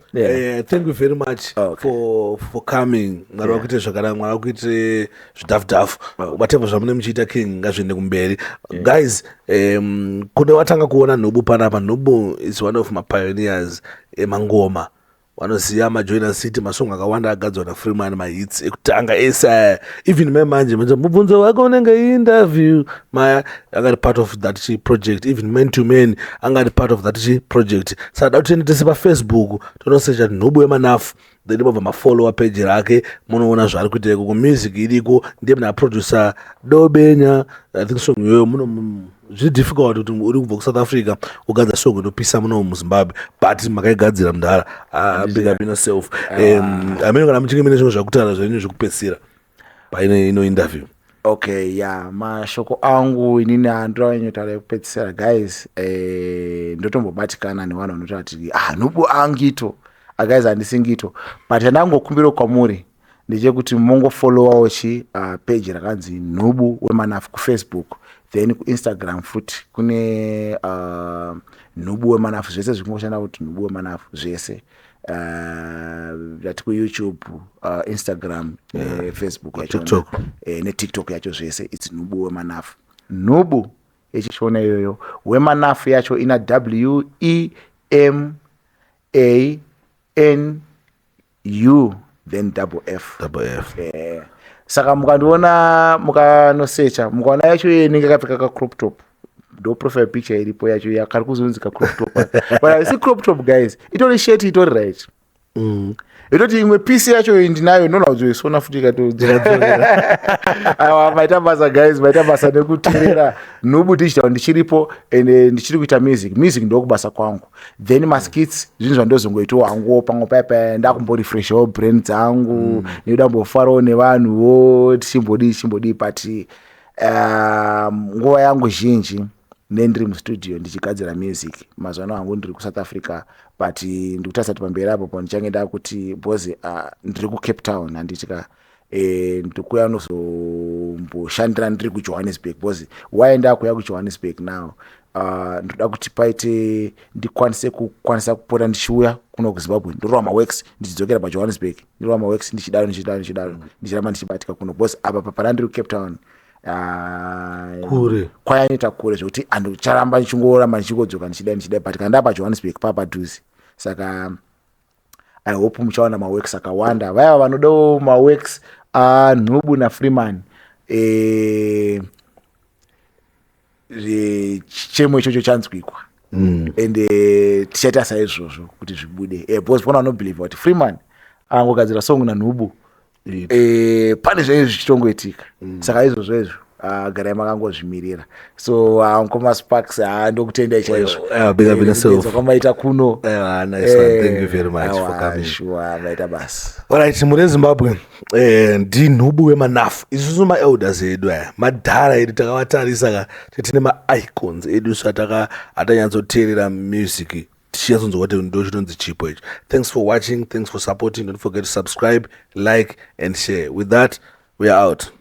thank you very much for coming. Mwari wakuite zvakanaka, Mwari wakuite zvidhafudhafu. Whatever zvamune muchiita, king, ngazviende kumberi. Guys, kune watanga kuona Nhubu panapa, Nhubu is one of my pioneers emangoma. Vanoziva majoina city, masong akawanda agadzwa naFreeman, mahits ekutanga ese aya, even mai manje manje mubvunzo wako unenge interview maya angari part of that chi project, even Man to Man angari part of that chi project. Saka da kuti tiende tese paFacebook, tonosecha Nhubu Wemanafu, then mobva mafollowa page rake, munoona zvaari kuita ikoko. Music iriko, ndiye munhu aproducer Dobenya, I think song iyoyo. Muno zviri difficult kuti uri kubva kuSouth Africa ugadzira song inopisa muno muZimbabwe, but makaigadzira mudhara. Big up yourself. Amene kana muchinge mine zvimwe zvakutaura zvenyu zvekupedzisira paine ino interview. Okay, ya, mashoko angu inini andoranyotaura ekupedzisira, guys, ndotombobatikana nevanhu vanotaura kuti, "Ah, Nhubu angito." Ah, guys, handisingito, but handangokumbira kwamuri ndechekuti mungofollowawo chi page rakanzi Nhubu Wemanafu kuFacebook, then kuInstagram futi kune Nhubu Wemanafu. Zvese zvikungoshanda kuti Nhubu Wemanafu zvese, ndati kuYouTube, Instagram neFacebook yacho. TikTok. NeTikTok yacho, zvese it's Nhubu Wemanafu. Nhubu yechishona iyoyo, Wemanafu yacho ina W E M A N U Then double F. Double F. Saka mukandiona, mukanosecha, mukaona yacho inenge yakapfeka kacrop top, ndo profile picture iripo yacho yakari kuzonzi kacrop top, but haisi crop top, guys, itori shirt, itori right. Itoti imwe piece yacho iyi ndinayo, ndinoona kuzoisona futi ikatodzokera. Aiwa, maita basa, guys, maita basa nekuteerera Nhubu Digital. Ndichiripo ende ndichiri kuita music. Music ndokubasa kwangu, then maskits zvinhu zvandozongoitawo hanguwo pamwe paya paya ndakumborefreshawo brain dzangu nekuda kumbofarawo nevanhuwo, tichimbodii tichimbodii, but nguva yangu zhinji nendiri mustudio ndichigadzira music. Mazuva ano hangu ndiri kuSouth Africa, but ndikutarisa kuti pamberi apo pandichange ndakuti, because ndiri kuCape Town, handitika? Ndikuya nozomboshandira ndiri kuJohannesburg, because why ndakuya kuJohannesburg now, ndoda kuti paite ndikwanise kukwanisa kupota ndichiuya kuno kuZimbabwe, ndorova maworks, ndichidzokera paJohannesburg, ndorova maworks, ndichidaro, ndichidaro, ndichidaro, ndichiramba ndichibatika kuno, because apa papana ndiri kuCape Town, Kure. Kwayanoita kure zvekuti handicharamba ndichingoramba ndichingodzoka ndichidai ndichidai, but kana ndapa Johannesburg papadhuze. Saka I hope muchaona maworks akawanda. Vaya vanodawo maworks aNhubu naFreeman, chichemo ichocho chanzwikwa and tichaita saizvozvo kuti zvibude, because pona vanobhelievha kuti Freeman angogadzira song naNhubu, pane zvaizvi zvichitongoitika. Saka izvozvo izvo, garai makangozvimirira. So Mukoma Sparks, ndokutendai chaizvo. Big up yourself. Kwamaita kuno. Nice one. Thank you very much for coming. Sure, maita basa. Alright, muri Zimbabwe, ndinhubu wemanafu. Isusu maelders edu aya, madhara edu, takavatarisa ka, tine maicons edu, so atanyatsoteerera music tichinyatsonzwa kuti ndo chinonzi chipo ichi. Thanks for watching, thanks for supporting. Don't forget to subscribe, like and share. With that, we are out.